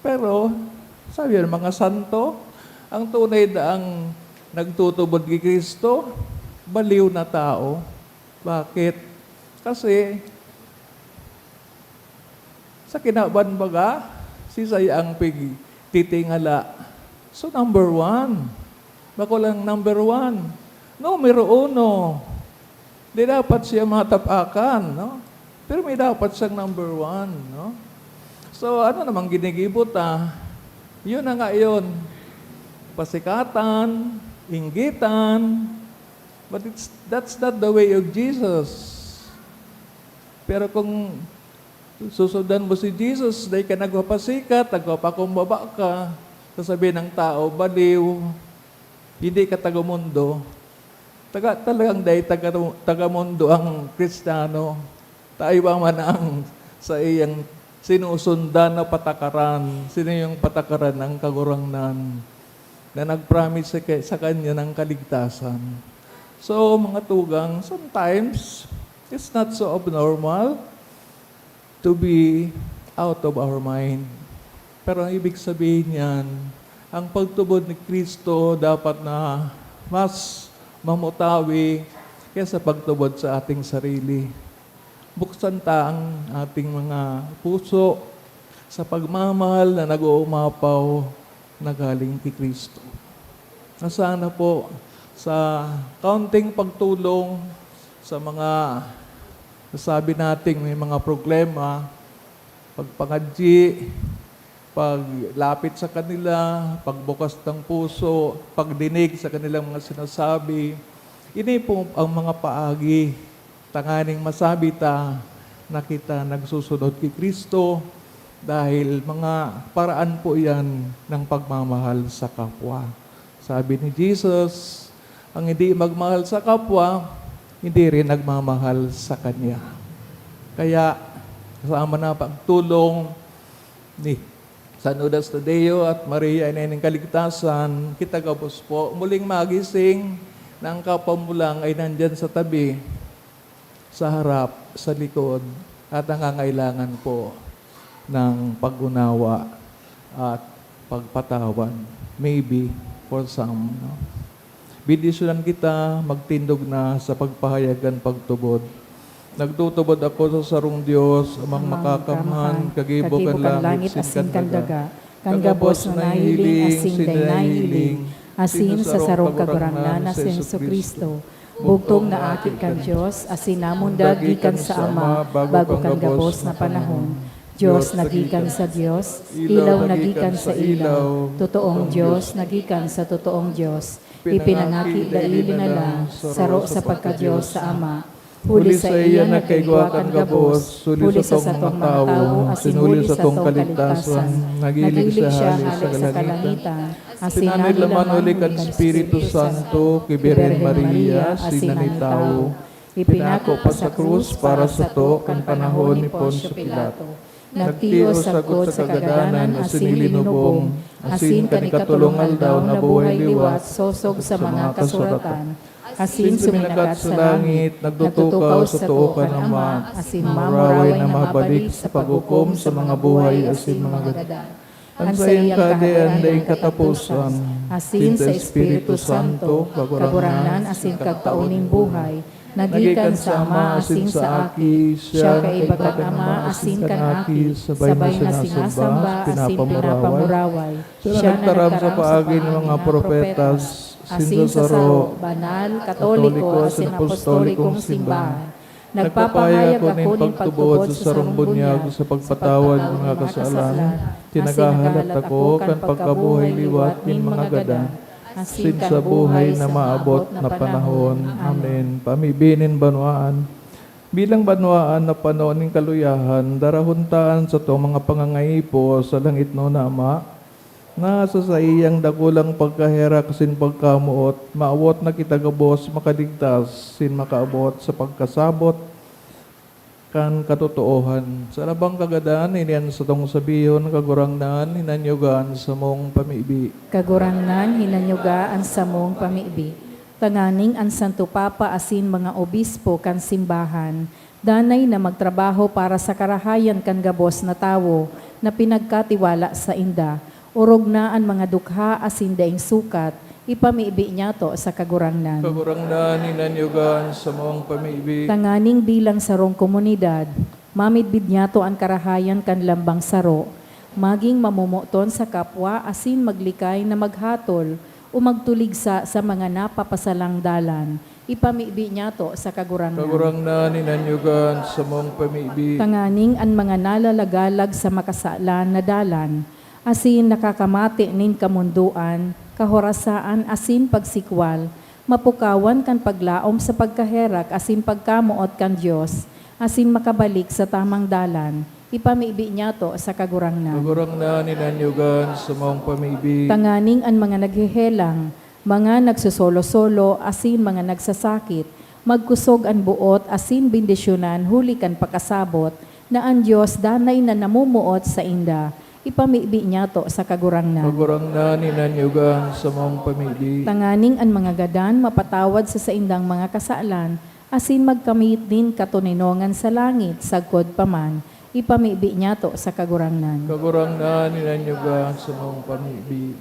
Pero, sabi ng mga santo, ang tunay na ang nagtutubod ki Cristo, baliw na tao. Bakit? Kasi, sa kinaban baga, siya ang pigtitingala. So, number one. Bako lang number one. Numero uno. Di dapat siya matapakan, no? Pero may dapat siyang number one, no? So, ano namang ginigibo ta? Yun na nga yun. Pasikatan, inggitan. But it's, that's not the way of Jesus. Pero kung susundan mo si Jesus, dai ka nagpapasikat, nagpapakumbaba ka, sasabihin ng tao, "Baliw, hindi ka taga-mundo." Taga, talagang dai taga, taga-mundo ang Kristiyano. Ta iba man ang saiyang sinusundan na patakaran. Sino yung patakaran? Ang Kagurangnan na nag-promise sa, sa kanya ng kaligtasan. So, mga tugang, sometimes, it's not so abnormal to be out of our mind. Pero ang ibig sabihin niyan, ang pagtubod ni Cristo dapat na mas mamutawi kaysa pagtubod sa ating sarili. Buksan ta ang ating mga puso sa pagmamahal na nag-uumapaw na galing ki Cristo. Na sana po sa kaunting pagtulong sa mga nasabi nating may mga problema, pagpangadyi, paglapit sa kanila, pagbukas ng puso, pagdinig sa kanilang mga sinasabi. Ini po ang mga paagi tanganing masabi ta na kita nagsusunod ki Cristo, dahil mga paraan po iyan ng pagmamahal sa kapwa. Sabi ni Jesus, "Ang hindi magmahal sa kapwa, hindi rin nagmamahal sa Kanya." Kaya, kasama na pagtulong ni San Judas Tadeo at Maria Ina ning Kaligtasan, kita gabos po muling magising na ang kapwa mo lang ay nandyan sa tabi, sa harap, sa likod, at nangangailangan po ng pag-unawa at pagpatawad. Maybe for some, no? Bendisyonan kita, magtindog na sa pagpahayag kan pagtubod. Nagtutubod ako sa sarong Dios, Amang Amang makakamhan, makakamhan, kagibo kan kagibo kan langit langit asin asin kan kan daga, daga, kan kan gabos gabos na na nahihiling hiling, asin asin dai nahihiling, nahihiling, asin asin sa sa sarong sarong Kagurangnan Kagurangnan na na si si Jesu-Cristo, Jesu-Cristo, bugtong na Aki kan Dios, asin namundag gikan sa Ama, bago kan gabos na panahon. Dios na gikan sa Dios, ilaw na gikan sa ilaw, totoong Dios na gikan sa totoong Dios. Ipinangaki, dai linala, saro sa pagka-Dios sa Ama. Huli saiya nagkaigwa kan gabos, huli sa satong mga tawo, asin huli satong kaligtasan, nagilig siya hale sa kalangitan, asin nanilaman huli kan Espiritu Santo, ki Birhen Maria, asin nagtawo. Ipinako pa sa krus para sato kan panahon ni Poncio Pilato. Nagtios sagkod sa kagadanan asin linubong, asin kan ikatolong aldaw nabuhay liwat sosog sa mga kasuratan, asin suminakat sa langit, nagtutukaw sa too kan Ama, asin mamuraway na mabalik sa paghukom sa mga buhay asin mga gadan. An saiyang kahadean daing kataposan, asin sa Espiritu Santo, Kagurangnan asin kagtao nin buhay, na gikan sa Ama asin sa Aki, siya kaiba kan Ama asin kan Aki, sabay na sinasamba asin pinapamuraway. Siya na nagtaram sa paagi nin mga propetas, asin sa saro, banal, katoliko, asin apostolikong simbahan. Nagpapahayag ako nin pagtubod sa sarong bunyag sa pagpatawad nin mga kasalan, asin naghahalat ako kan pagkabuhay liwat nin mga gadan, asin sa buhay na maabot na panahon. Amen. Pamibi nin banwaan. Bilang banwaan na pano nin kaluyahan, darahon ta an satong mga pangangaipo sa langitnon na Ama, na sa saiyang dakulang pagkaherak asin pagkamoot, maawot na kita gabos makaligtas asin makaabot sa pagkasabot kan katotoohan. Sa labang kagadan, ini an satong sabihon, Kagurangnan, hinanyuga an samong pamibi. Kagurangnan, hinanyuga an samong pamibi. Tanganing an Santo Papa asin mga obispo kan simbahan, danay na magtrabaho para sa karahayan kan gabos na tawo na pinagkatiwala sainda. Orog na an mga dukha asin daing sukat, ipamibi niyato sa Kagurangnan. Kagurangnan, hinanyuga an samong pamibi. Tanganing bilang sarong komunidad, mamidbid niyato an karahayan kan lambang saro, magin mamomoton sa kapwa asin maglikay na maghatol o magtuligsa sa mga napapasalang dalan, ipamibi niyato sa Kagurangnan. Kagurangnan, hinanyuga an samong pamibi. Tanganing an mga nalalagalag sa makasalan na dalan, asin nakakamate nin kamondoan, kahorasaan asin pagsikwal, mapukawan kan paglaom sa pagkaherak asin pagkamoot kan Dios, asin makabalik sa tamang dalan, ipamibi niyato sa Kagurangnan. Kagurangnan, hinanyuga an samong pamibi. Tanganing an mga naghehelang, mga nagsosolo-solo, asin mga nagsasakit, magkusog an boot asin bendisyonan huli kan pakasabot na an Dios danay na namomoot sainda, ipamibi niyato sa Kagurangnan. Kagurangnan, hinanyuga an samong pamibi. Tanganing an mga gadan mapatawad sa saindang mga kasalan, asin magkamit nin katoninongan sa langit sagkod pa man, ipamibi niyato sa Kagurangnan. Kagurangnan, hinanyuga an samong pamibi.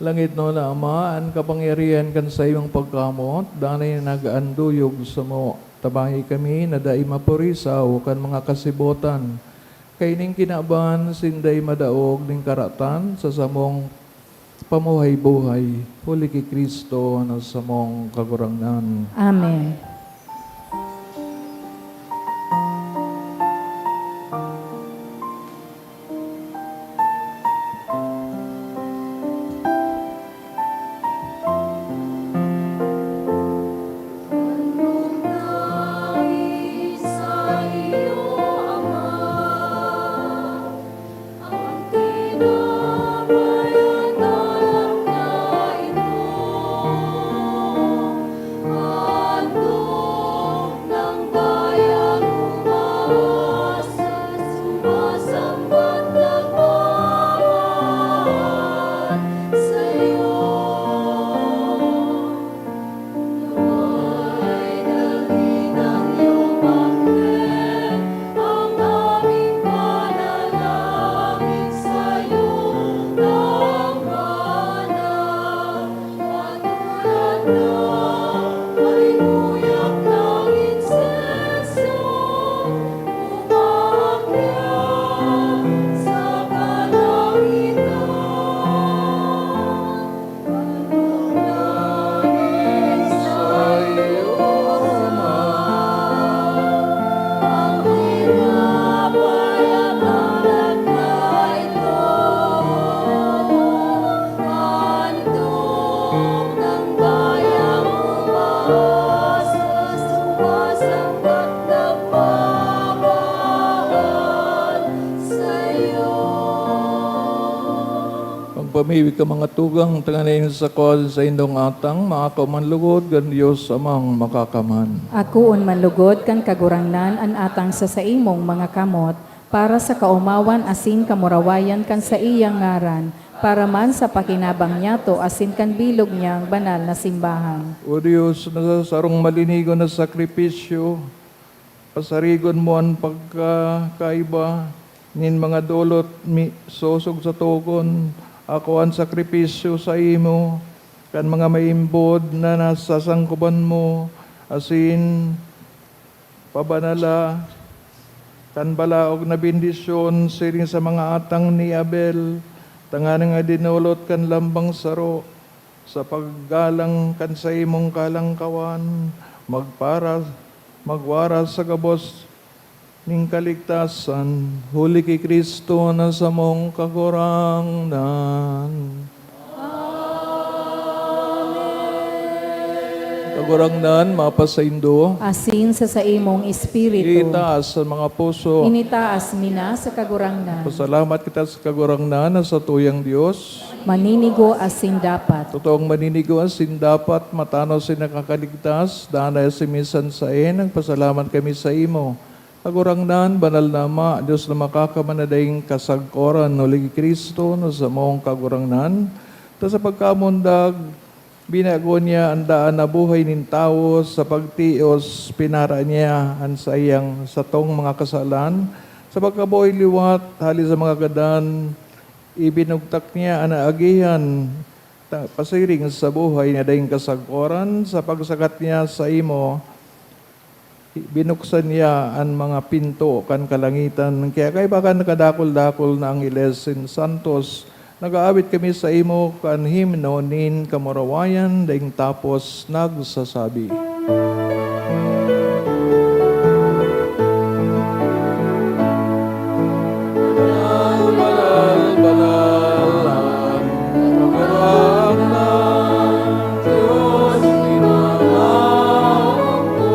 Langitnon na Ama, an kapangyarihan kan saimong pagkamoot, danay na nag-aanduyog samo. Tabangi kami na dai mapurisaw kan mga kasibotan, kaining kinaban asin dai madaog nin karatan sa samong pamuhay-buhay, huli ki Cristo na samong Kagurangnan. Amen. Pamibi ka mga tugang, tanganing sa kuwan sa indong atang, maakaw man lugod kan Dios Amang Makakaman. Akoon man lugod kan Kagurangnan an atang sa saimong mga kamot, para sa kaomawan asin kamurawayan kan saiyang ngaran, para man sa pakinabang niyato asin kan bilog niyang banal na simbahan. O Dios, na sa sarong malinigon na sakripisyo, pasarigon mo an pagkakaiba nin mga dolot mi sosog sa togon, akoan sakripisyo saimo kan mga maimbod na nasasangkoban mo, asin pabanala kan balaog na bendisyon siring sa mga atang ni Abel, tanganing dinolot kan lambang saro sa paggalang kan saimong kalangkawan, magpara-, magwaras sa gabos nin kaligtasan, huli ki Cristo na samong Kagurangnan. Kagurangnan, mapasaindo. Asin sa saimong espiritu. Itaas an mga puso. Initaas mi na sa Kagurangnan. Pasalamat kita sa Kagurangnan na satuyang Dios. Maninigo asin dapat. Totoong maninigo asin dapat, matanos asin nakakaligtas, danay asin minsan saen, nagpasalamat kami saimo. Kagurangnan, banal na Ama, Dios na makakaman na daing kasagkoran, huli ki Cristo na samong Kagurangnan, ta sa pagkamundag, binago niya an daan na buhay nin tawo, sa pagtios, pinara niya an saiyang satong mga kasalan, sa pagkabuhay liwat, hali sa mga gadan, ibinugtak niya an naagihan, ta-, pasiring sa buhay na daing kasagkoran, sa pagsakat niya saimo, binuksan niya an mga pinto kan kalangitan. Kaya kaiba kan kadakul-dakul na angheles asin santos, nag-aawit kami saimo kan himno nin kamurawayan, daing tapos nagsasabi, "Banal, banal, banal an Kagurangnan, Dios nin mga hukbo.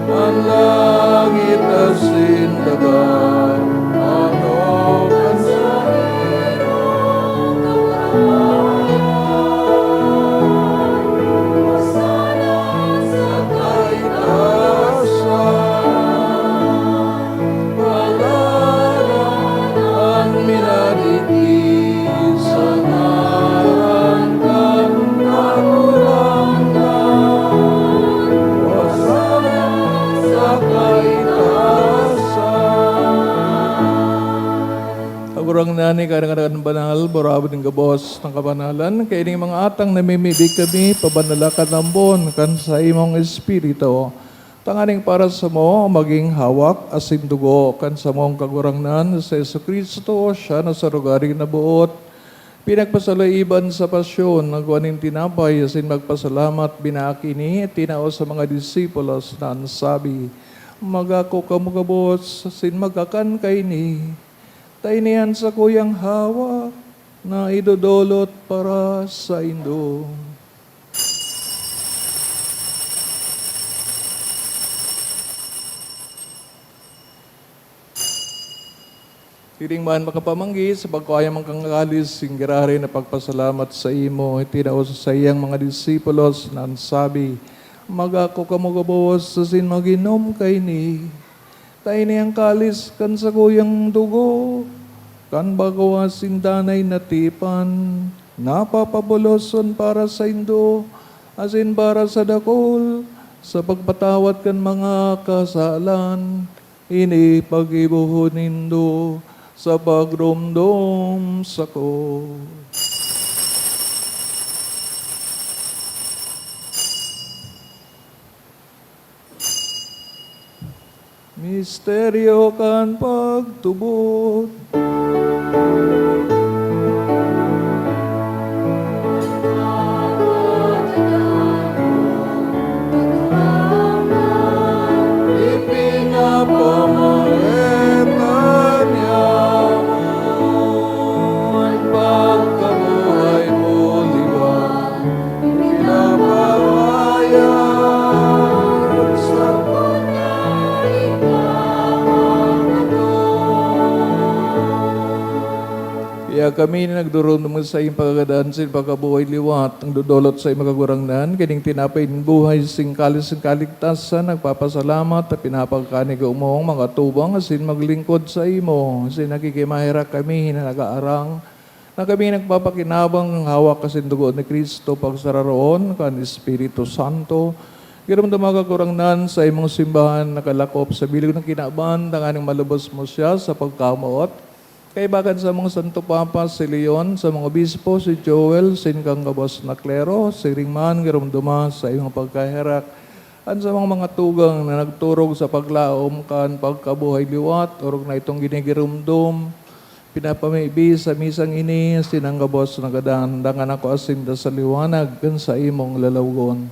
An langit asin daga, ano kan saimong kamurawayan, Hosana sa kaitaasan." Paladan an minadidi sa ngaran kan Kagurangnan. Hosana sa kaitaasan. Kagurangnan, ikaw na kan banal, buraot nin gabos na kabanalan, kaining mga atang namimibi kami, pabanala kan ambon kan saimong Espiritu. Tanganing para samo magin hawak asin dugo kan samong Kagurangnan, si Jesu-Cristo, siya na sa rugari na boot, pinagpasaloiban sa pasyon, nagkua nin tinapay asin magpasalamat, binaak ini, tinao sa mga disipulos na an sabi, "Magako kamo gabos asin magkakan kaini, ta ini an sakuyang hawak na idodolot para saindo." Siring man makapamanggi, sa pagkua niya man kan kalis, singgiraray na pagpasalamat saimo, itinao sa saiyang mga disipulos na an sabi, "Magako kamo gabos asin mag-inom kaini." Ta ini an kalis kan sakuyang dugo kan bako asin danay na tipan, na papaboloson para saindo asin para sa dakul, sa pagpatawad kan mga kasalan. Ini paggibohon nindo sa pagromdom sako. Misteryo kan pagtubod. Ipinapamareta niya an pagkabuhay mo, di ba? Pinapahayag sa pagkaikaw. Kami na nagdurumdom sa iyong pagkagadan sa pagkabuhay liwat, ang dodolot sa iyong Kagurangnan, kining tinapay nin buhay, sing kalis nin kaligtasan, nagpapasalamat at pinapagkanigo mong mga tubang asin maglingkod sa imo. Asin nakikimaherak kami na nag-aarang na kami nagpapakinabang ng hawak asin dugo ni Cristo, pagsararoon kan Espiritu Santo. Giromdoma, Kagurangnan, sa imong simbahan nakalakop sa bilog na kinaban, tanganing malubos mo siya sa pagkamoot. Kaiba kan samong Santo Papa si Leon, samong obispo si Joel, sin kan gabos na klero, siring man giromdoma sa imong pagkaherak an samong mga tugang na nagturog sa paglaom kan pagkabuhay liwat, orog na itong ginigiromdom, pinapamibi sa misang ini, asin an gabos na gadan, dangan ako asin da sa liwanag kan sa imong lalawgon.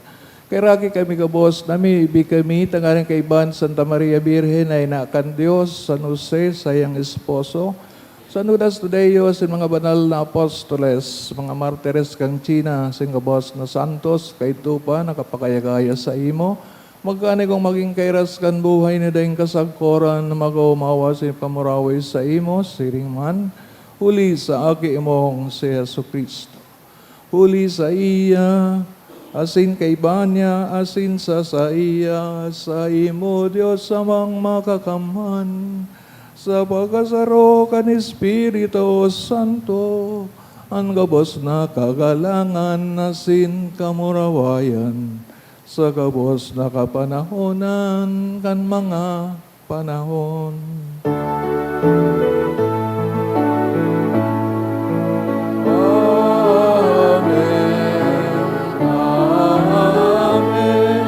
Kaheraki kami gabos, namibi kami tanganing kaiba ni Santa Maria Birhen na ina kan Dios, San Jose, saiyang esposo, San Judas Tadeo, asin mga banal na apostoles, mga martires kan China, asin gabos na santos, kaidto pa, nakapakayagaya sa imo, magkanigong magin kairas kan buhay na daing kasagkoran, na magaumawa asin pamuraway sa imo, siring man, huli sa Aki mong si Jesu-Cristo. Huli saiya, asin kaiba niya, asin sa saiya, saimo, Dios Amang Makakamhan, sa pagkasaro kan Espiritu Santo, an gabos na kagalangan asin kamurawayan, sa gabos na kapanahonan kan mga panahon. Amen. Amen. Amen.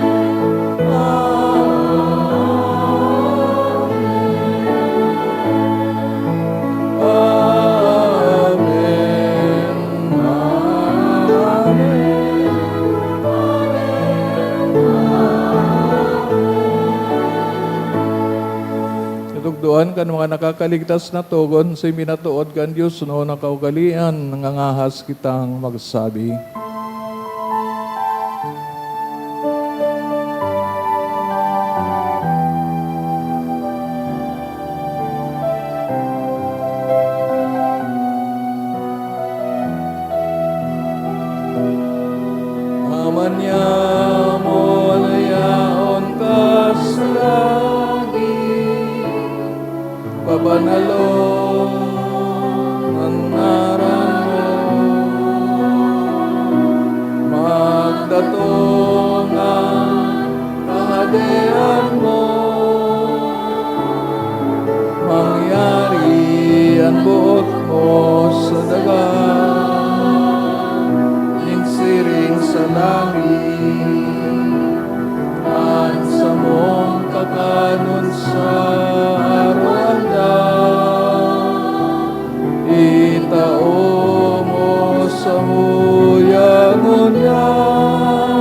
Amen. Amen. Katukdoan kan mga nakakaligtas na togon sa minatood kan Dios, no, na kaugalean, nangangahas kitang magsabi. Ama niamo na yaon ka sa langit, pabanalon an ngaran mo, magdatong an Kahadean mo, mangyari an boot mo sa daga, nin siring sa langit. An samong kakanon sa aroaldaw, itao mo samuya ngunyan,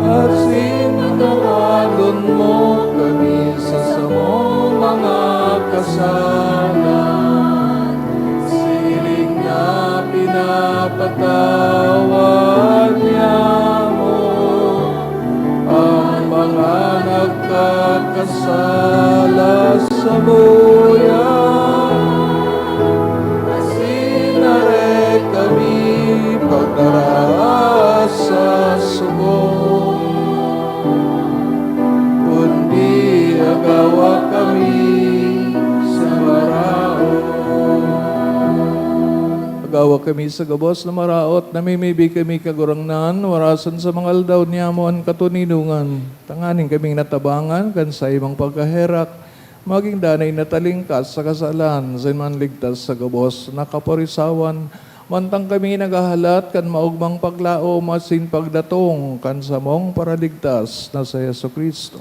asin patawadon mo kami sa samong mga kasalan, siring na pinapatawad niamo an mga nagkakasala samuya, asin dai kami pagdara sa suko, kundi agawa kami sa maraot. Agawa kami sa gabos na maraot, namimibi kami, Kagurangnan, warasan sa mga aldaw niamo an katoninongan, tanganing kaming natabangan kan saimong pagkaherak, magin danay na talingkas sa kasalan, asin manligtas sa gabos na kaparisawan, mantang kami naghahalat kan maogmang paglaom asin pagdatong kan samong Paraligtas na si Jesu-Cristo.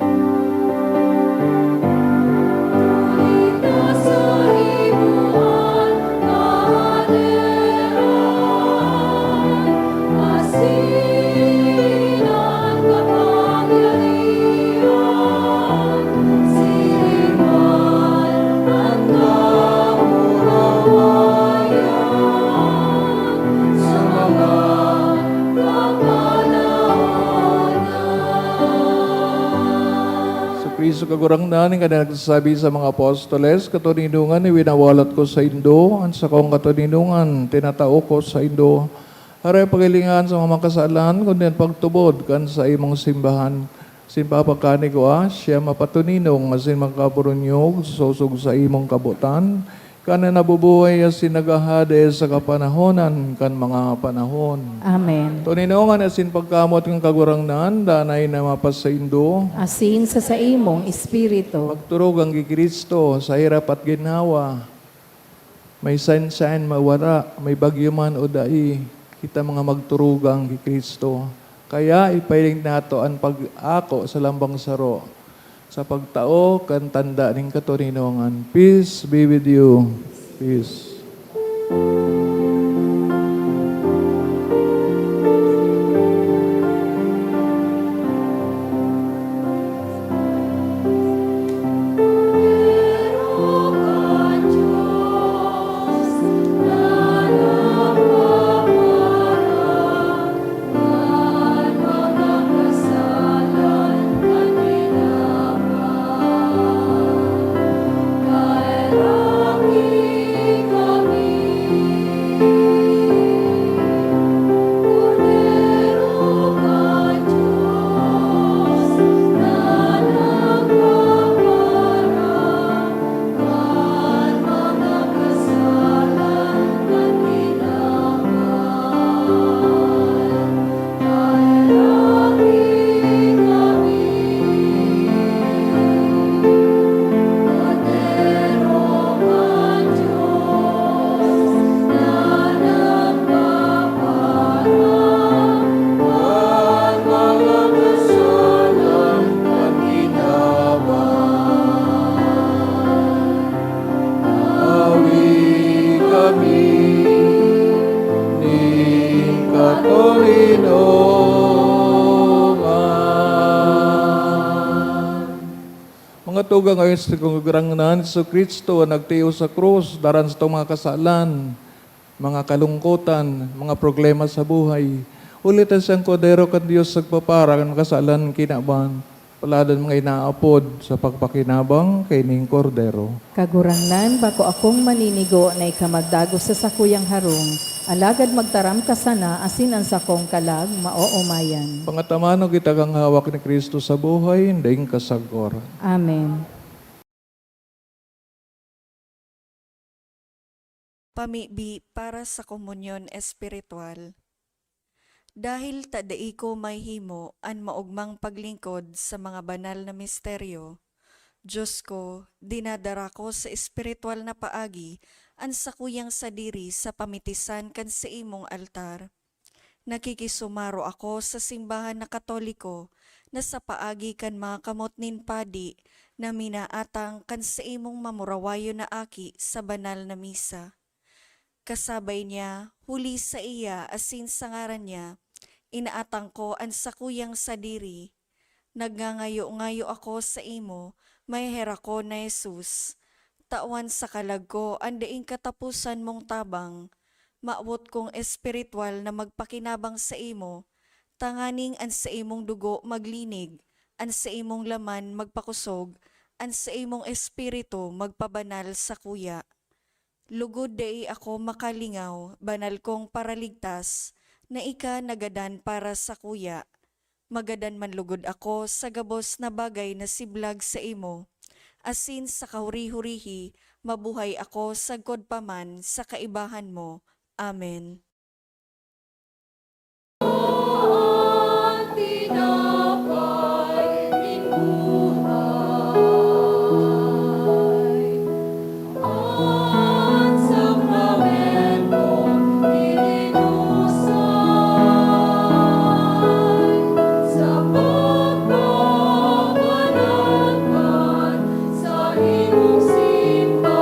Kagurangnan, kan nagsasabi sa mga apostoles, "Katoninongan, iwinawalat ko saindo an sakong katoninongan, tinatao ko saindo." Aray paghilingan sa mga makasalan, kundi an pagtubod kan saimong simbahan. Sin Papa kan igwa, siya mapatoninong asin makaburunyog sa sosog sa imong kabotan, kan na nabubuhay asin naghahade sa kapanahonan kan mga panahon. Amen. Toninongan asin pagkamoot kan Kagurangnan, danay na mapasaindo. Asin sa saimong espiritu. Magturugang ki Cristo sa hirap at ginhawa. May sunshine, mawara, may bagyo man o dai, kita mga magturugang ki Cristo. Kaya ipahiling nato an pag-ako sa lambang saro, sa pagtao kan tanda nin katoninongan. Peace be with you. Peace. Awi kami nin katoninongan. Mga tugang, ayon sa Kagurangnan, Jesu-Cristo, nagtios sa krus, daran satong mga kasalan, mga kalungkotan, mga problema sa buhay. Huli ta siyang Kordero kan Dios, nagpapara kan kasalan kinaban. Palad an mga inaapod sa pagpakinabang kaining Kordero. Kagurangnan, bako akong maninigo na ika magdagos sa sakuyang harong, alagad magtaram ka sana asin an sakong kalag maoomayan. Pangatamanon kita kan hawak ni Cristo sa buhay, daing kasagkoran. Amen. Pamibi para sa komunyon espiritual. Dahil ta dai ko mahihimo an maogmang paglingkod sa mga banal na misteryo, Dios ko, dinadara ko sa espiritual na paagi an sakuyang sadiri sa pamitisan kan saimong altar. Nakikisumaro ako sa simbahan na Katoliko na sa paagi kan mga kamot nin padi na minaatang kan saimong mamurawayon na aki sa banal na misa. Kasabay niya, huli saiya asin sa ngaran niya, inaatang ko an sakuyang sadiri. Nagngangayo-ngayo ako saimo, maheherak ko na Jesus. Tawan sa kalag ko an daing kataposan mong tabang. Mawot kong espiritual na magpakinabang saimo, tanganing an saimong dugo maglinig, an saimong laman magpakosog, an saimong espiritu magpabanal sakuya. Lugod dai ako makalingaw, banal kong Paraligtas, na ika nagadan para sakuya. Magadan man lugod ako sa gabos na bagay na siblag saimo, asin sa kahuri-hurihi mabuhay ako sagkod pa man sa kaibahan mo. Amen. An tinapay nin buhay. An sakramentong ininusay sa pagpapanalangin sa imong simbahan.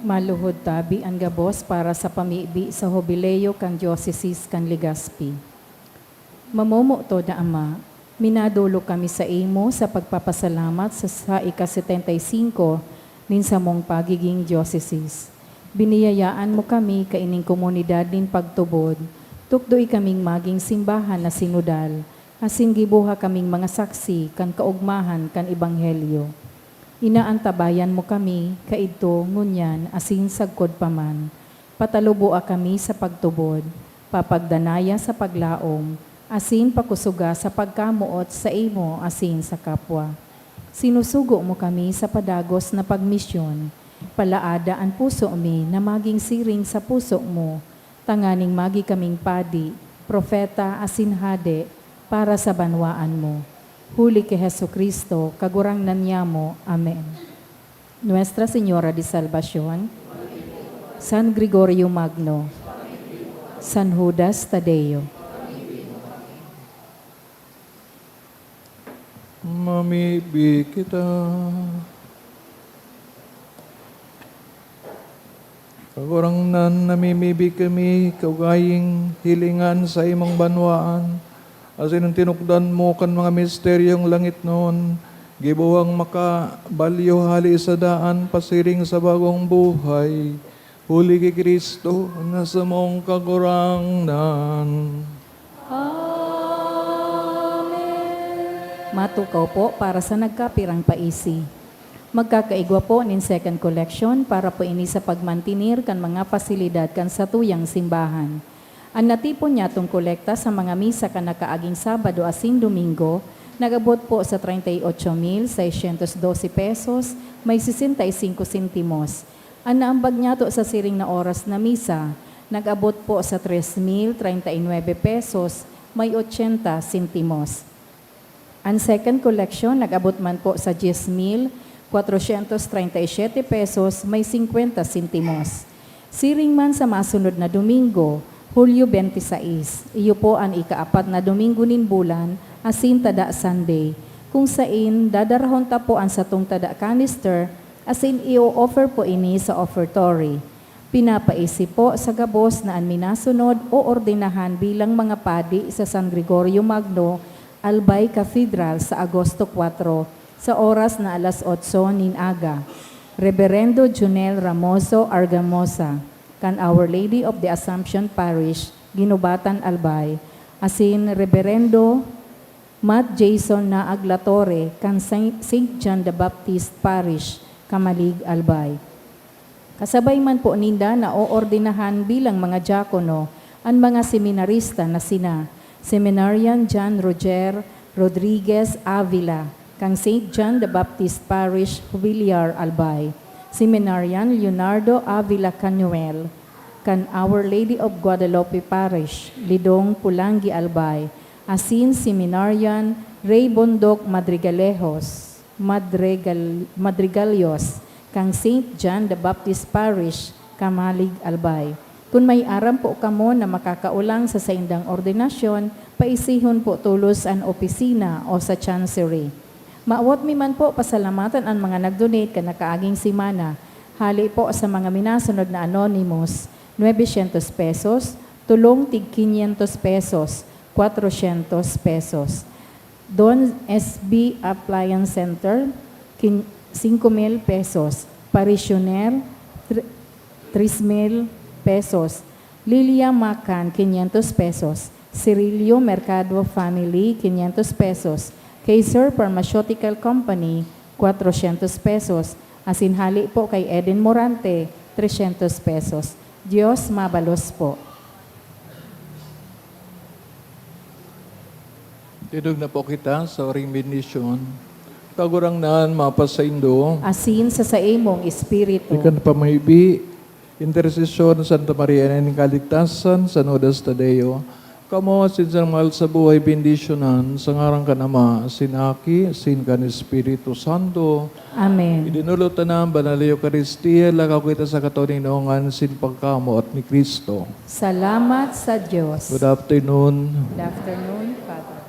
Maluhod tabi an gabos para sa pamibi sa Hubileo kan Diyosesis kan Legazpi. Mamomotod na Ama, minadolok kami saimo sa pagpapasalamat sa, sa ika-setenta y singko nin samong pagiging diyosesis. Biniyayaan mo kami kaining komunidad nin pagtubod. Tukdoy kaming magin simbahan na sinodal, asin giboha kaming mga saksi kan kaogmahan kan Ebanghelyo. Inaantabayan mo kami, kaidto, ngunyan, asin sagkod pa man. Pataluboa kami sa pagtubod, papagdanaya sa paglaom, asin pakusoga sa pagkamoot saimo asin sa kapwa. Sinusugo mo kami sa padagos na pagmisyon. Palaada an puso mi na magin siring sa puso mo, tanganing magi kaming padi, propeta, asin hade para sa banwaan mo. Huli ki Jesu-Cristo, Kagurangnan nyamo. Amen. Nuestra Señora de Salvacion, San Gregorio Magno, San Judas Tadeo. Mamibi kita. Kagurangnan, namimibi kami, kaugaying hilingan sa imong banwaan, asin an tinukdan mo kan mga misteryong langitnon, gibohang makabalyo hali sa daan pasiring sa bagong buhay, huli ki Cristo na samong Kagurangnan. Amen. Matukaw po para sa nagkapirang paisi. Magkakaigwa po nin second collection para po ini sa pagmantener kan mga pasilidad kan satuyang simbahan. An natipon nyatong kolekta sa mga misa kan nakaaging Sabado asin Domingo nag-abot po sa treinta y ocho mil seiscientos doce pesos may sesenta y cinco sentimos. An naambag nyato sa siring na oras na misa nag-abot po sa tres mil treinta y nuebe pesos may ochenta sentimos. An second collection nag-abot man po sa dies mil kwatrosyentos treinta y siyete pesos may singkwenta sentimos. Siring man sa masunod na Domingo, Hulyo bente-sais, iyo po an ikaapat na Domingo nin bulan, asin tada Sunday, kung sain dadarahon ta po an satong tada canister, asin i-o-offer po ini sa offertory. Pinapaisip po sa gabos na an minasunod oordinahan bilang mga padi sa San Gregorio Magno, Albay Cathedral sa Agosto kwatro, sa oras na alas otso nin aga. Reberendo Junel Ramoso Argamosa, kan Our Lady of the Assumption Parish, Guinobatan, Albay, asin Reberendo Mat Jason Naag Latore, kan Saint, Saint John the Baptist Parish, Camalig, Albay. Kasabay man po ninda na oordinahan bilang mga diakono an mga seminarista na sina Seminarian John Roger Rodriguez Avila, kan Saint John the Baptist Parish, Jubiliar, Albay, Seminarian Leonardo Avila Canuel, kan Our Lady of Guadalupe Parish, Lidong, Polangui, Albay, asin Seminarian Rey Bondoc Madrigalejos, Madrigal-, Madrigalios, kan Saint John the Baptist Parish, Camalig, Albay. Kun may aram po kamo na makakaolang sa saindang ordinasyon, paisihon po tolos an opisina o sa Chancery. Maawot mi man po pasalamatan an mga nag-donate kan nakaaging semana. Hale po sa mga minasunod na anonymous, nuebe syentos pesos, tolong tig kinyentos pesos, kwatrosyentos pesos. Don S B Appliance Center, kin-, singko mil pesos. Parisyoner, tr-, tres mil pesos. Lilia Macan, kinyentos pesos. Cirilio Mercado Family, kinyentos pesos. Kaiser Pharmaceutical Company, kwatrosyentos pesos. Asin hale po kay Eden Morante, tresyentos pesos. Dios mabalos po. Tidog na po kita sa oring bendisyon. Kagurangnan, mapasaindo. Asin sa saimong espiritu. Ikan pamaibi, intersesyon, Santa Maria na nin Kaligtasan, San Judas Tadeo, kamo asin sa mahal sa buhay, bendisyonan, sa ngaran kan Ama, asin Aki, asin kan Espiritu Santo. Amen. Idinolotan na an Banal na Eukaristia, lakaw kita sa katoninongan sin pagkamoot ni Cristo. Salamat sa Dios. Good afternoon. Good afternoon, Father.